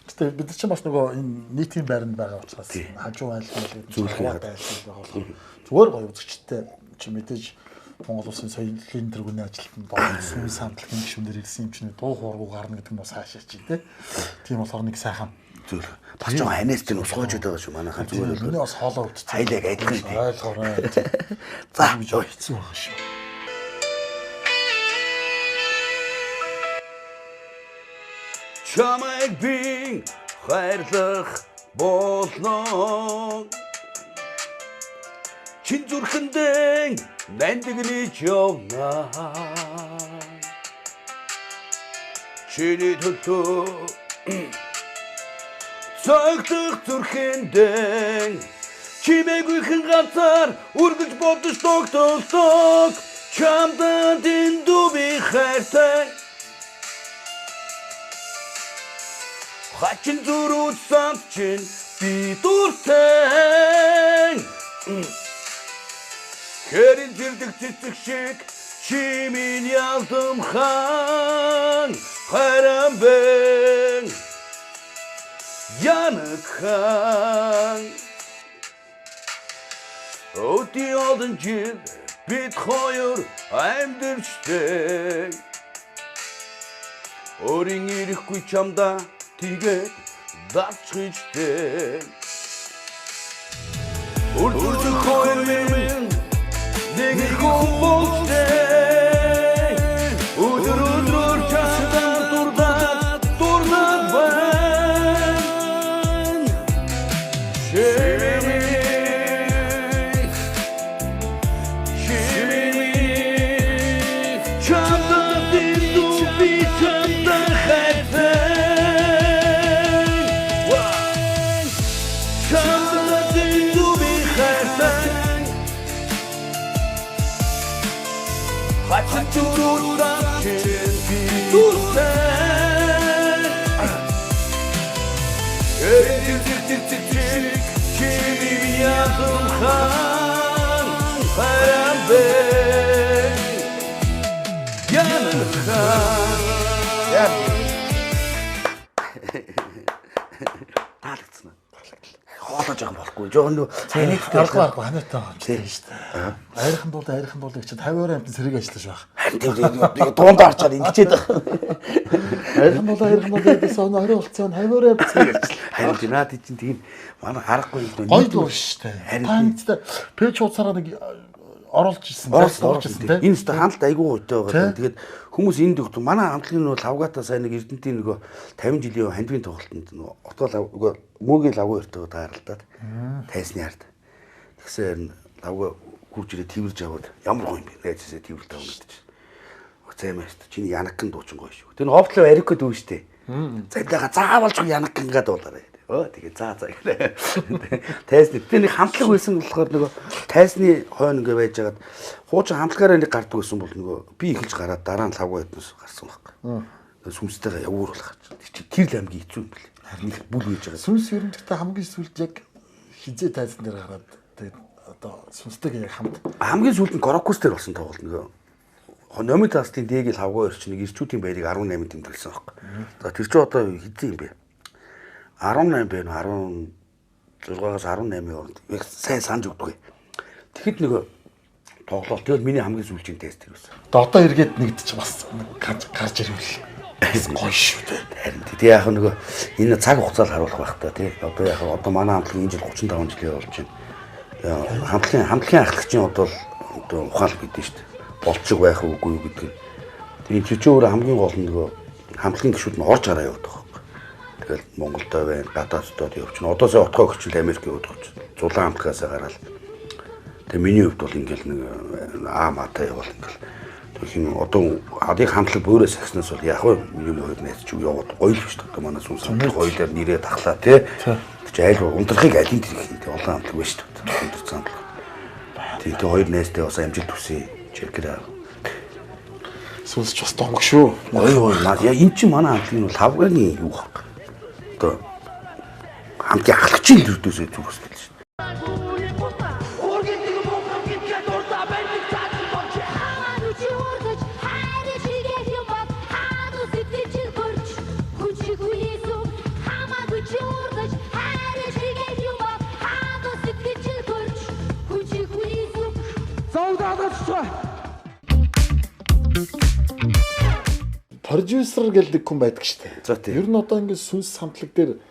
Гэтэ бид нар чинь бас нөгөө энэ нийтийн байранд байгаа учраас хажуу айлгуул гэдэг байлгуул байгаа болохоор зүгээр гоё үзэгчтэй чи мэдээж Монгол улсын соёлын тэргүүний ажилтнанд сүнс хамтлагийн гишүүнээр ирсэн юм чинь дуу хуургуу гарна гэдэг нь бас хаашаа чи тий. Тийм болохоор нэг сайхан зүйл. Бас жоохон ханиас чинь усгоож байгаа шүү манайхан зүгээр л. Миний бас хоолоо өвдсөн. Хайлаг адилхан тий. Ойлгоорой. За жоо хэцүү байгаа шүү. Чамайг би хайрлах болно. Чин зүрхэндээ нандинж явна. Чиний төлөө цогтох зүрхэндээ чимээгүйхэн ганцаар үргэлж бодож тогтолдог. Чамд дэндүү би хайртай. Хачин зүрүүд самт чинь би дуртай. Хэрэн зэрдэг цэцэг шиг чи минь ялдам хаан хайран бэн Янак хаан. Өдий олон жил бид хоёр амьдарчтэй. Өөрийн ирэхгүй чамдаа тэгээд дацчихжтэй. Үрдүх хоёр минь нэг хүн болтой. Өдөр өдрөөр часдан дурдаад дурнаад байна. Шимих шимих чамдаа дэндүү би чамдаа хайртай. Чамдаа дэндүү би хайртай. Хачин зүрүүдээ чинь би дуртай. Эрдэл чиг чими ядам хан хайран бэн Янам хан. Таалагдсан уу? Хоолой жоохон болохгүй. Жоохон нөө ханиадтай Аргагүй ханиадтай байгаа юм чинь шүү дээ. Айрхан дуулаа айрхан дуулаа гэж 50 орой амтан сэрэг ажиллаж байх. Харин тийм дуундаа орчоод ингэчээд байгаа. Айрхан дуулаа айрхан дуулаа гэсэн он 20 болцсон 50 орой амтан сэрэг ажиллаж. Харин тийм наад чинь тийм манай аргагүй юм дөө. Гоё дуу шүү дээ. Харин Та нэгдээ пэйж хуудасаараа нэг оруулж ирсэн. Оруулж ирсэн тийм. Энэ өстө хяналт айгүй гойтой байгаа. Тэгээд хүмүүс энд өгдөг. Манай хамтлагийн нөгөө лавгата сайн нэг Эрдэнтийн нөгөө 50 жилийн хандвийн тоглолтод нөгөө отгоо нөгөө мөөгийн лавга өртөө тааралдаад тайсны ард. Тэгсэн харин лавга хурж ирээ тэрвэрж аваад ямар гоё юм бэ? Найзсаа тэрвэрт авна гэдэг чинь. Цаймаа шүү. Чиний янакын дуучин гоё шүү. Тэр ховтлоо арико дүү шүү дээ. Замлаагаа заавалж янакын гэдэг дуулаарай. Өө тэгээ заа заа гэлээ. Тайсны тэр нэг хамтлаг байсан болохоор нөгөө тайсны хойно ингээ байж хагаад хуучин хамтлагаараа нэг гардаг байсан бол нөгөө би эхэлж гараад дараа нь лавга хэднээс гарсан байхгүй. Сүнстэйгээ явуур болох чи тэр л хамгийн хэцүү юм бэл. Нэг бүл байж байгаа. Сүнс ер нь гэхдээ хамгийн сүүлд яг хизээ тайзан дээр гараад тэгээд одоо сүнстэйгээ яг хамт хамгийн сүүлд нь Крокус дээр болсон тоглолт нөгөө Номын тастын дээгэл хавгаа ирч нэг ирчүүдийн баярыг 18-нд тэмдэглэсэн байхгүй. За тэр чинь одоо хэзээ юм бэ? 18 байна уу? 16-аас 18-ийн хооронд яг сайн санаж өгдөг. Тэгэхэд нөгөө тоглолт тэгэл миний хамгийн сүүлийн тест тэр байсан. Одоо эргээд нэгдчих бас гарч ирвэл гоё шүү дээ. Харин тий яг нөгөө энэ цаг хугацааг харуулах байх та тий. Одоо яг одоо манай хамтлагийн энэ жил 35 жилийн болж байна. Хамтлагийн ахлагчийн одоо одоо ухаал гэдэг шүү дээ. Болцог байх уугүй юу гэдэг нь. Тэгээ тэр чинь өөрөө хамгийн гол нь нөгөө хамтлагийн гишүүд нь орж гараа яваад байгаа. Тэгэл Монголдо байна, гадааддод явчихна. Одоо сая отгоо өгчл Америк яваад өгч. Зулаан хамтлагаасаа гараал. Тэгээ миний хувьд бол ингээл нэг аа матай явал ингээл хин одоо адыг хамтлаг бөөрэ сагснаас бол яг вэ миний хоёр найз ч яваад гоё л биш одоо манай сүнс хамтлаг хоёулаар нэрээ тахлаа тий. Тэг чи айл унтрахыг алин тэр хин тий олон хамтлаг байна шүү дээ. Унтрсан хамтлаг. Тий тэг хоёр найзтай бас амжилт хүсье. Чиргэр. Сүнс ч бас томог шүү. Гоё гоё. Яг эн чинь манай хамтлагийн бол хавгааны юу хак. Одоо хамтын ахлагчийн л өрдөөсөө зүг хүсэл шүү. Продюсер гэдэг хүн байдаг шүү дээ. Ер нь одоо ингээд сүнс хамтлаг дээр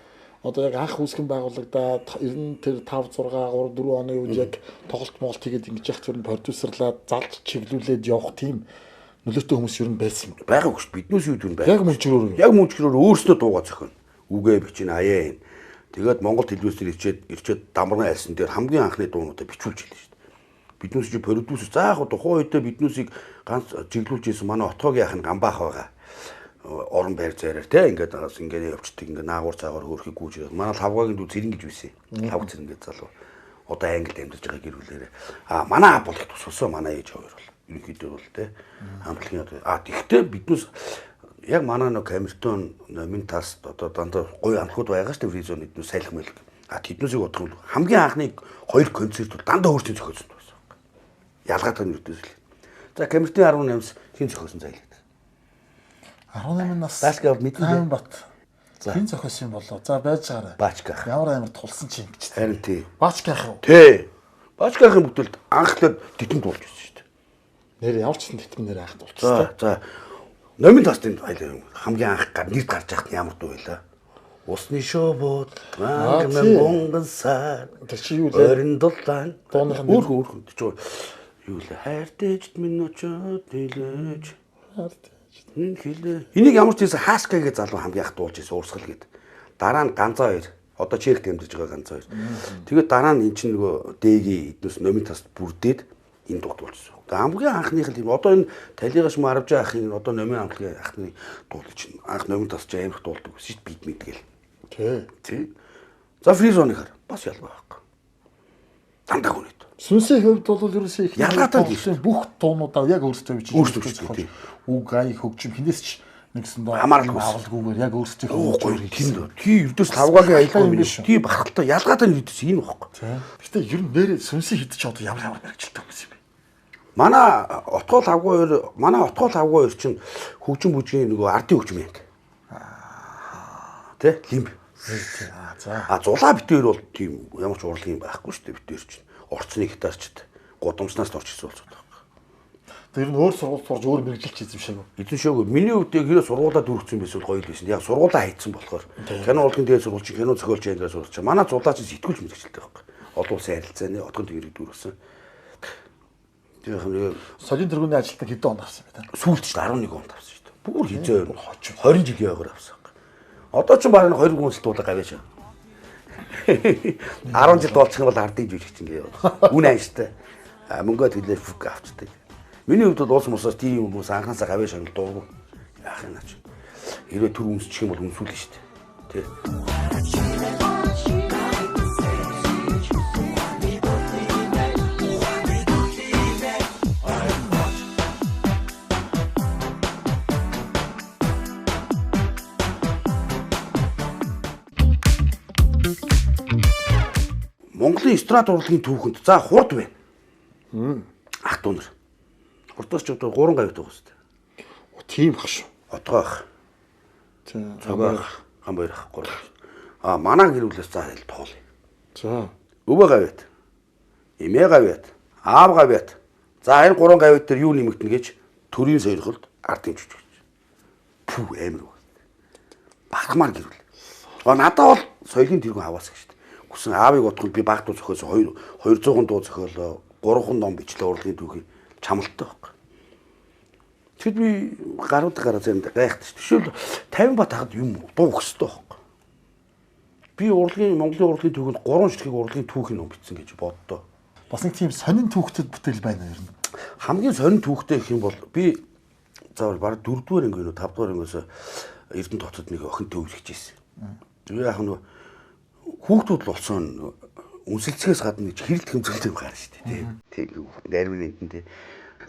одоо яг анх үүсгэн байгуулагдаад ер нь тэр 5 6 3 4 оны үед яг тоглолт моголт хийгээд ингэж явах тэр нь продюсерлаад залж чиглүүлээд явах тийм нөлөөтэй хүмүүс ер нь байсан юм. Байгаагүй шүү. Биднээс юу юм байна. Яг мөнчрөөр. Яг мөнчрөөр өөрсдөө дуугаа зохино. Үгээ бичин аяа энэ. Тэгээд Монгол телевизээр ирчээд дамарган альсан дээр хамгийн анхны дуунуудаа бичүүлж хэлсэн шүү дээ. Биднээс чи продюсер за яг тухайн үедээ биднээсийг ганц чиглүүлж ийсэн манай отгоогийн ах нь гамбаах байгаа. Орон байр зайраар те ингээд бас ингээд явцдаг ингээд наагур цаагаар хөөрхийг гүйж ирээд манай лавгагийн дүү цэрэн гэж байсан. Лавг цэрэн гэж залуу. Одоо Англид амьдарч байгаа гэр бүлээрээ. А манай аав бол их тусалсан манай ээж хоёр бол ерөнхийдөө бол те хамтлагийн одоо а тэгтээ биднээс яг манай нэг Камертон номын тас одоо дандаа гоё амтлагууд байгаа шүү дээ фризон эднээс салхи мэлг. А тэднээсийг бодох юм хамгийн анхны хоёр концерт бол дандаа өөрсдийн зохиосон байсан. Ялгаатай нь үүдээс л. За Камертон 18-с хэн зохиосон зайлаа. 18 нас. Башка бол мэднэ. Бат. Хэн зохиосон юм болоо? За байж байгаарай. Бачка. Ямар амар тулсан чи юм гэж. Харин тий. Бачка ах уу? Тий. Бачка ахын бүтээлд анхлаар титэм дуулж байсан шүү дээ. Нэр ямар ч титэм нэр анх дуулчихсан. За. Номын тас тэнд баялаа юм. Хамгийн анх нэр гарч яхад нь ямар дуу байлаа? Усны шобод манган бунгансаар. Тэр чи юу лээ? Орин дулаан. Дууных нь өөр чи юу лээ? Хайртэйчд минь очоод хэлээч. Хайртай. Энэ хэлээ. Энийг ямар ч байсан Хаска гэж залуу хамгийн анх дуулж ирсэн урсгал гээд. Дараа нь Ганзаа хоёр. Одоо Чехт амьдарч байгаа Ганзаа хоёр. Тэгээд дараа нь эн чинь нөгөө Дэги эднээс номын таст бүрдээд энэ дуу дуулжсэн. Тэгээ хамгийн анхных л юм. Одоо энэ Талигаш Марвжаа ахын одоо номын амтлагийн анхны дуулж чинь анх номын тас чи амирх дуулдаг байсан шүү дээ бид мэдгээл. Тий. Тий. За фризоны хар бас ялгаа байхгүй. Дандаа хүнэт. Сүнсийн хувьд бол ерөөсөө их ялгаатай тийм бүх дуунуудаа яг өөрсдөө бичиж өөрсдөө бичдэг. Үг ай хөгжим хинээс ч нэгсэн доо хамааралгүйгээр яг өөрсдийнхөө хөгжмөөр тийм тий ердөөс лавгагийн аялал юм биш. Тий барахалтай ялгаатай нь ердөөс энэ байхгүй. Гэтэ ер нь нэрээ сүнсийн хэд ч одоо ямар ямар мэрэгчлээ хүмүүс юм бэ? Манай отгоо лавгаа хоёр манай отгоо лавгаа хоёр чинь хөгжим бүжгийн нөгөө ардын хөгжим юм. Тэ лимб. За. А зулаа битээр бол тийм ямар ч урлагийн байхгүй шүү дээ битээр чинь. Орцны гитарчд гудамжнаас орч ирсэн болцоод байгаа. Тэр нь өөр сургууль сурж өөр мэрэгжилч эзэмшээгүй. Эзэмшээгүй. Миний хувьд яг хэрэг сургуулаа дүүргэсэн байсан бол гоё л байсан. Яг сургуулаа хайцсан болохоор кино урлагийн дээд сургууль чинь кино зохиолч ангиар сурч. Манай зулаа чинь сэтгүүлч мэрэгчлээ байхгүй. Олон улсын харилцааны отгон тэнгэрийг дүүргэсэн. Тэр яг нэг солийн тэргүүний ажилтныг хэдэн онд авсан бэ та? Сүүлд ч 11 онд авсан шүү дээ. Бүр хизээ 20 жилийн ойгоор авсан. Одоо ч бараг 20 жил дуулаа гавьяаш. 10 жил дуулчих юм бол ардын жүжигч ингэ яваад. Үн ааштай. Мөнгөө төлөө фүк авчдаг. Миний хувьд бол улс мусаас тийм хүмүүс анханасаа гавьяа шагнал дуугүй. Яах юм наач. Хэрвээ төр үнсчих юм бол үнсүүлнэ шүү дээ. Тэ. Монголын эстрад урлагийн түүхэнд за хурд байна. Ах дүү нар. Хурдаас ч одоо 3 гавьд байгаа шүү дээ. Тийм ах шүү. Отгоо ах. За. Цогоо ах, Гамбайр ах 3. А манай гэр бүлээс за хэл тоол. За. Өвөө гавьд. Эмээ гавьд. Аав гавьд. За энэ 3 гавьд дээр юу нэмэгдэнэ гэж төрийн сойрхолд ардын жүжигч. Пүү амар үг. Багмаар гэр бүл. А надад бол соёлын тэргүүн хаваас гэж. Хүсэн аавыг бодох би баг дуу зохиосон 200 дуу зохиолоо 3 ном бичлээ урлагийн түүхий чамлалтай байхгүй. Тэгэд би гарууд гараа заримдаа гайхдаг шүү. Жишээл 50 бат хахад юм дуу өгсөй байхгүй. Би урлагийн Монголын урлагийн түүхэнд 3 ширхэг урлагийн түүхийн ном бичсэн гэж боддоо. Бас нэг тийм сонин түүхтэд бүтээл байна ер нь. Хамгийн сонин түүхтэй гэх юм бол би заавал бараг 4-р анги нөө 5-р ангиос Эрдэнэ хотод нэг охин төвлөж хийсэн. Тэгээ яг нөгөө хүүхдүүд л болсон үнсэлцгээс гадна гэж хэрэлт хэмзэлт юм гарна шүү дээ. Тэг нарийн энтэн тий.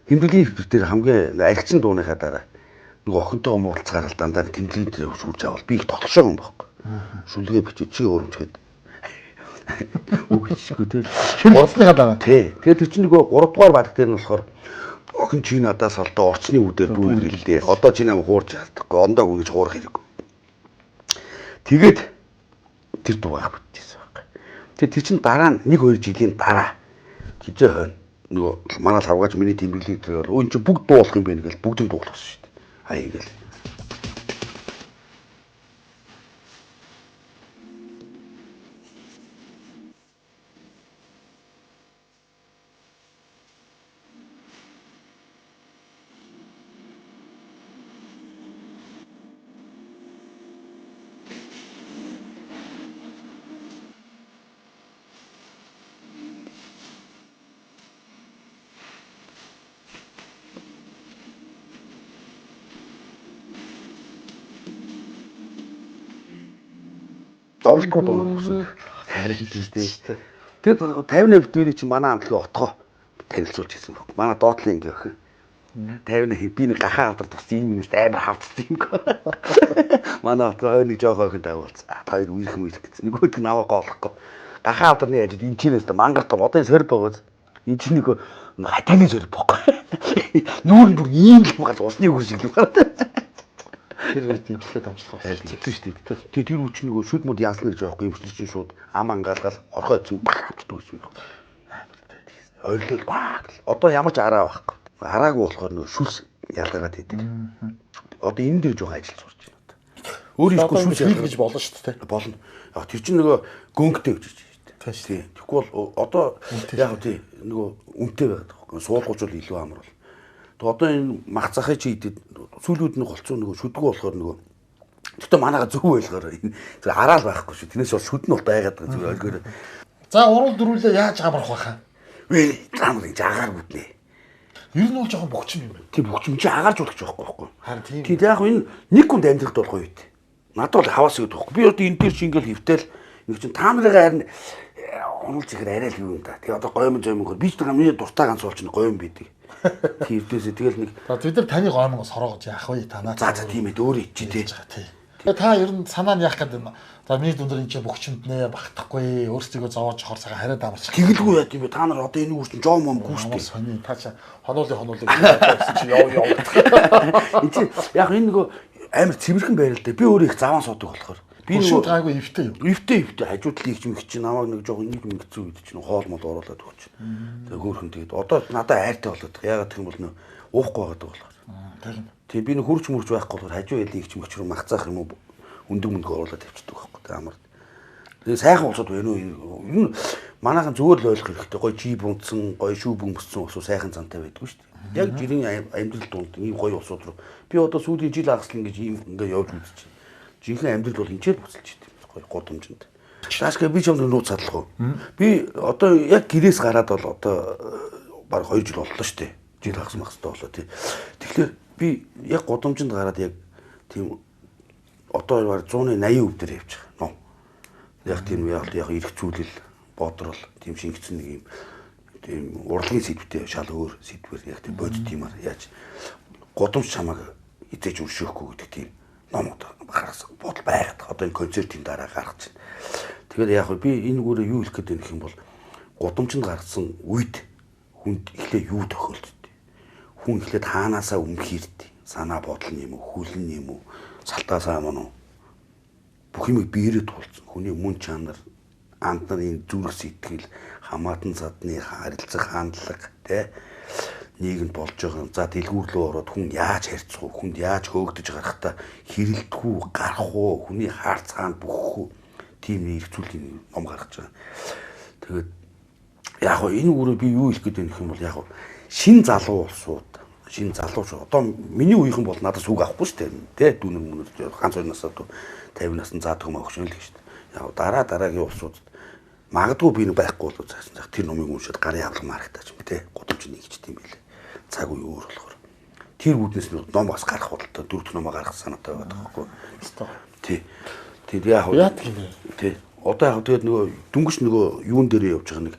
Тэмдэглэлийн хэвтэр дээр хамгийн архичин дууныхаа дараа нөгөө охинтойгоо муулцгаар л дандаа тэмдэглэлийн дээр шүүрж авал би их тоглошоо юм байхгүй. Шүлгээ бичиж чи өөрөмжгээд үгүйсгүй тий. Бодлынхаа дараа. Тий. Тэгээд тэр чинь нөгөө 3 дугаар бадаг дээр нь болохоор охин чи надаас олдоо орчны үдээр дүүргэлээ. Одоо чи намайг хуурч чадахгүй. Ондоо гүн гэж хуурах хэрэггүй. Тэгээд тэр дуугаа бүтээсэн байхгүй. Тэгээд тэр чинь дараа нь 1 2 жилийн дараа хизээ хойно нөгөө манай лавгаач миний тэмдэглэлийг тэр бол өн чи бүгд дуулах юм байна гэж бүгдийг дуулах гэсэн шүү дээ. Аа ингээл. Доржгүй дуу. Харин тийм дээ. Тэгээд 58 дээрээ чинь манай хамтлагийн отгоо танилцуулж ирсэн баг. Манай доотлын анги охин. 58 би нэг гахаа авдар тус ийм юмст амар хавцсан юм. Манай отгоо нэг жоох охин дагуулсан. Хоёр үерх мүерх гэсэн. Нөгөөд нь наваа гоолохгүй. Гахаа авдарны ажил энэ чинээс мангар том одоо энэ сорь байгаа. Энэ чинь нэг хатааны сорь бохгүй. Нүүр нь бүр ийм л юм гарч усны үр шиг юм гараад. Тэр үед имжлээд амжлах байсан. Тийм шүү дээ. Тэгээ тэр үуч нөгөө шүд мод яасан гэж байхгүй юм чинь шууд ам ангаалгаад орхой эзэн багтдаг гэсэн юм. Ойлол баг. Одоо ямар ч араа байхгүй. Араагүй болохоор нөгөө шүлс ялгараад идэг. Одоо энэ дээр жоохон ажил сурч байна одоо. Өөр ихгүй шүлс ялгарх гэж болно шүү дээ. Болно. Яг тэр чинь нөгөө гөнгөтэй гэж шүү дээ. Тийм. Тэгэхгүй бол одоо яг тий нөгөө үнэтэй байгаад байгаа. Суулгууч бол илүү амар бол. Одоо энэ мах захыг чи идэд сүүлүүд нь голцоо нөгөө шүдгүү болохоор нөгөө гэхдээ манайга зөв ойлгоорой энэ зөв араал байхгүй шүү. Тэрнээс бол шүд нь бол байгаад байгаа зүгээр ойлгоорой. За урал дөрүүлээ яаж амрах байх вэ? Вэ замар энэ агаар гүднэ. Ер нь бол жоохон богчим юм байна. Тийм богчим чи агаарж болох байхгүй байхгүй. Харин тийм. Тийм яг энэ нэг хүнд амьдралд болох үед надад бол хаваас гэдэг байхгүй. Би одоо энэ дээр чи ингээл хөвтэл нэг чин та нарыгаа харин онол зэхэр арай л юу юм да. Тэгээ одоо гоймон зоймон би ч миний дуртай ганц бол чинь гоймон байдаг. Тэрдээсээ тэгэл нэг за бид нар таны гоймонгоос сороогож яах вэ танаа. За за тийм ээ өөрөө ичээ тий. Тэгээ та ер нь санаа нь яах гэдэг юм. За миний дүндэр энэ чинь бөхчөнднэ багтахгүй өөрсдийгөө зовоож хор цагаа хараад амарчих. Тэгэлгүй яа тийм бэ та нар одоо энэ үр чинь жоо мом гүү шүү дээ. Сони та чи хонуулын гэсэн чи яв яв. Энэ чинь яг энэ нөгөө амар цэвэрхэн байрал дээр би өөрөө их заван суудаг болохоор би нөгөө гайгүй эвтэй юу? Эвтэй эвтэй хажуу талын их юм их чинь намайг нэг жоохон нэг ингэсэн үед чинь хоол мол оруулаад өгч. Тэгээ хөөрхөн тэгээд одоо надад айртай болоод байгаа. Яагаад гэх юм бол нөө уухгүй байгаад болохоор. Тийм. Тийм би нэг хурц мөрч байхгүй болохоор хажуу ялын их юм их рүү махцаах юм уу өндөг мөндөг оруулаад тавьчихдаг байхгүй. Тэгээ амар. Тэгээ сайхан улсууд байна уу? Энэ манайхан зүгээр л ойлгох хэрэгтэй. Гой жип унтсан, гой шүүб өмссөн улсууд сайхан зантай байдгүй шүү дээ. Яг жирийн амьдрал дунд ийм гоё улсууд руу би одоо сүүлийн жил хагас л ингэж ийм ингээ явж үзчихэв. Жинхэнэ амьдрал бол энэ ч буцалж идэв. Гоё гудамжинд. Даашгаа би чамд нууц садлах уу? Би одоо яг гэрээс гараад бол одоо баг 2 жил боллоо шүү дээ. Жил хагас махастай болоо тий. Тэгэхээр би яг гудамжинд гараад яг тийм одоо баг 180% дээр явж байгаа. Ном. Яг тийм яг эрх зүйлэл, бодрол, тийм шингэцэн нэг юм тийм урлагийн сэдвтэй шал өөр сэдвэр яг тийм бодит юмар яаж гудамж чамайг эзэж өршөөхгүй гэдэг тийм ном одоо гаргасан бодол байгаад одоо энэ концертын дараа гаргаж байна. Тэгэхээр яг би энэ үгээрээ юу хэлэх гээд байна гэх юм бол гудамжинд гаргасан үед хүнд эхлээ юу тохиолддог. Хүн эхлээд хаанаасаа өмхийрд санаа бодол нь юм уу, хүлэн нь юм уу, салтаасаа мөн үү. Бүх юмыг биеэрээ тулцсан. Хүний мөн чанар, анд нарын зүрх сэтгэл, хамаатан задны харилцах хандлага, тэ нийгэмд болж байгаа. За дэлгүүр рүү ороод хүн яаж харьцах вэ? Хүнд яаж хөөгдөж гарахдаа хэрэлдэх үү, гарах уу, хүний хаар цаанд бөхөх үү? Тийм нэг эрх зүйлийн ном гаргаж байгаа. Тэгээд яг хөө энэ үгрээ би юу хэлэх гээд байна гэх юм бол яг хөө шин залуу улсууд, шин залууч одоо миний үеийнхэн бол надаас үг авахгүй шүү дээ. Тэ дүүнер мөнөр ганц хоёр насаа 50 насны заадаг юм огшин л гэж шүү дээ. Яг дараа дараагийн улсуудад Магадгүй би нэг байхгүй болов цаасан зах тэр номыг уншаад гарын авлага марагтаач юм те. Гудамж нэгжт юм байлээ. Цаг үе өөр болохоор. Тэр үүднээс нь ном бас гарах бодолтой дөрөв дэх номоо гаргах санаатай байгаа байхгүй. Тий. Тэгэд яах вэ? Яадаг юм бэ? Тий. Одоо яг тэгээд нөгөө дүнгиш нөгөө юун дээр явж байгаа нэг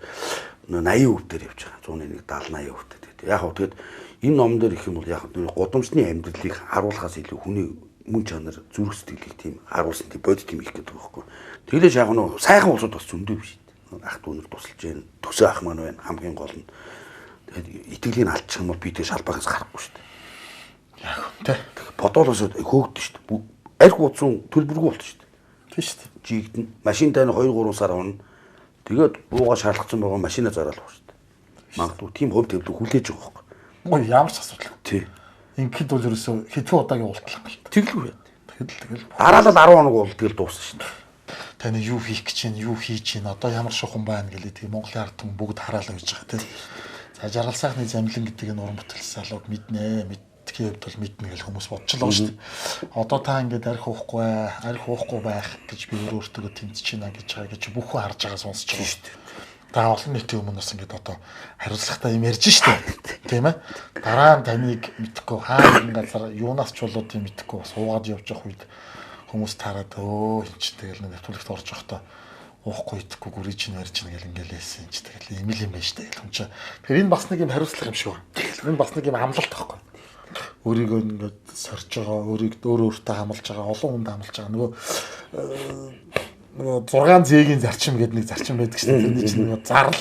80% дээр явж байгаа. 101 70 80% дээр. Тэгээд яг хав тэгээд энэ ном дээр их юм бол яг нөгөө гудамжны амьдралыг харуулахаас илүү хүний мөн чанар, зүрх сэтгэлийг тийм харуулсан тийм бодит юм их гэдэг байхгүй. Тэгэлээ яг нөгөө сайхан улсууд бас зөндөө биш. Ах дүүнер тусалж जैन, төсөө ах маань байна хамгийн гол нь. Тэгээд итгэлийг алдчих юм бол би тэг шалбаагаас гарахгүй шүү дээ. Яг үнтэй. Бодоолоос хөөгдөн шүү дээ. Арх ууцсан төлбөргүй болт шүү дээ. Тийм шүү дээ. Жигдэн. Машин тань 2 3 сар унна. Тэгээд уугаа шаарлагдсан байгаа машина зараал шүү дээ. Магадгүй тийм хөв твлэг хүлээж байгаа байхгүй. Ой ямар ч асуудал. Тий. Ингээд бол ерөөсөө хэдхэн удаагийн уултлах гал. Тэглгүй яа. Тэгэл тэгэл. Дараалал 10 хоног уул тэгэл дууссан шүү дээ. Таны юу хийх гэж чинь, юу хийж чинь, одоо ямар шухан байна гэлээ тэгээ Монголын ард түмэн бүгд хараалаа гэж байгаа тийм. За жаргал сайхны замлан гэдэг энэ уран бүтээл салууг мэднэ. Мэдхийн хувьд бол мэднэ гэж хүмүүс бодчихлоо шүү дээ. Одоо та ингээд арх уухгүй, арх уухгүй байх гэж би өөр өөртөө тэмцэж байна гэж байгаа гэж бүх хүн харж байгаа сонсож байгаа шүү дээ. Та олон нийтийн өмнө бас ингээд одоо хариуцлагатай юм ярьж штэ. Тийм ээ. Дараа нь таныг мэдхгүй хаа нэгэн газар юунаас ч болоод тийм мэдхгүй бас уугаад явж явах үед хүмүүс таарад өө эн чинь тэгэл нэвтрүүлэгт орж явахдаа уухгүй идэхгүй гүрий чинь барьж чинь гэл ингээл хэлсэн чи тэгэл юм л юм байна штэ гэл хүн чинь. Тэгэхээр энэ бас нэг юм хариуцлага юм шиг байна. Энэ бас нэг юм амлалт байхгүй. Өөрийгөө ингээд сорж байгаа, өөрийг өөр өөртөө хамлж байгаа, олон хүнд хамлж байгаа. Нөгөө 6 зээгийн зарчим гэдэг нэг зарчим байдаг шүү дээ. Тэрний чинь нөгөө зарл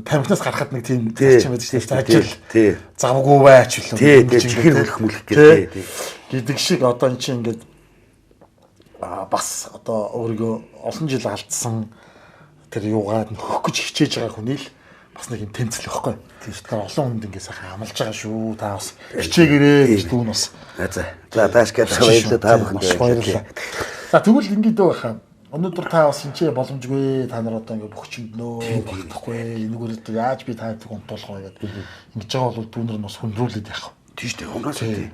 тамхинаас гарахад нэг тийм зарчим байдаг шүү дээ. Ажил завгүй байч үлээ. Тий, чихэр хөлөх мүлэх гэдэг гэдэг шиг одоо эн чинь ингээд бас одоо өөрийгөө олон жил алдсан тэр юугаа нөхөх гэж хичээж байгаа хүний л бас нэг юм тэмцэл байхгүй. Тэгэхээр олон хүнд ингээд сайхан амлаж байгаа шүү. Та бас хичээгээрээ гэж дүүн бас. За. За таашгаа баярлалаа та бүхэнд. Баярлалаа. За тэгвэл ингээд байх. Өнөөдөр та бас энэ боломжгүй та нар одоо ингээд бөхчөнднөө багтахгүй энэгээр одоо яаж би та нарыг унтуулах вэ гэдэг ингэж байгаа бол дүүнер нь бас хүндрүүлээд яах вэ? Тийм шүү дээ. Өмнөөс тий.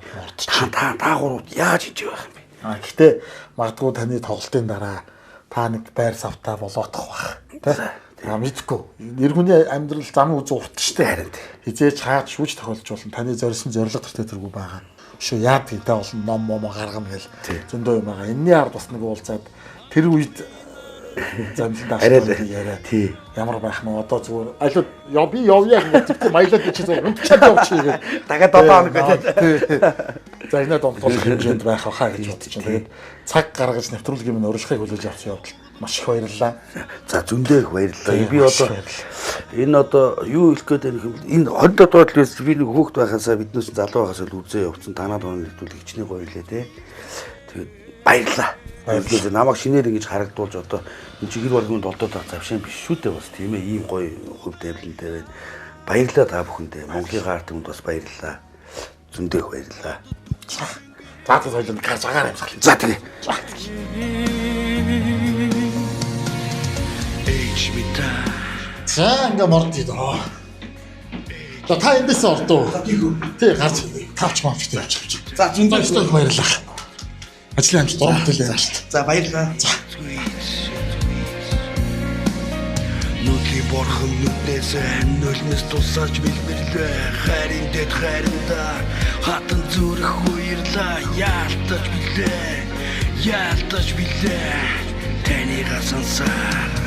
Та та гурав яаж хийж байх юм бэ? А гэхдээ магадгүй таны тоглолтын дараа та нэг байр савтаа болоодох байх. Тэ? А мэдгүй. Эр хүний амьдрал зам үз урт шүү дээ. Харин хизээж хаач шүүж тохиолж болно. Таны зорьсон зорилго төртөө тэргүй байгаа. Шүү яад гэдэг олон ном момо гаргана гэл зөндөө юм байгаа. Энийний ард бас нэг уулзаад тэр үед замлан дааштай яриа. Тий. Ямар байх нь одоо зүгээр аль яа би явъя гэдэг маялаад чи зүгээр унтчаад явчих гээд дахиад 7 хоног гэдэг. Загнаад унтуулах хэмжээнд байх байхаа гэж бодож байна. Тэгээд цаг гаргаж нэвтрүүлгийн минь урилгахыг хүлээж авсан явдал маш их баярлалаа. За зөндөө их баярлалаа. Би одоо энэ одоо юу хэлэх гээд байна юм бэ? Энэ 27 дугаар төлөөс би нэг хөөхт байхасаа биднээс залуу байхасаа л үзээ явцсан. Танаад оны нэвтрүүлэг хичнээн гоё лээ те. Тэгээд баярлалаа. Баярлалаа. Намайг шинээр ингэж харагдуулж одоо энэ чи гэр бүлийн долдоод байгаа завшаан биш шүү дээ бас тийм ээ. Ийм гоё хөв тавилантай байна. Баярлалаа та бүхэндээ. Монголын ард түмэнд бас баярлалаа. Зөндөө их баярлалаа. За за хоёулаа гарч агаар амьсгал. За тэгээ. За ингээ морд ид. За та эндээс ордоо. Тий гарч тавч мавч тий явчих. За зөндөө их баярлалаа. Ажлын амжилт, уран бүтээлийн амжилт. За баярлалаа. За. Нүдний борхон нүднээс нулимс тусаач бэлбэрлээ. Харин дэд харинда хатан зүрх уярлаа. Яалтаж билээ. Яалтаж билээ. Танийга сансаар.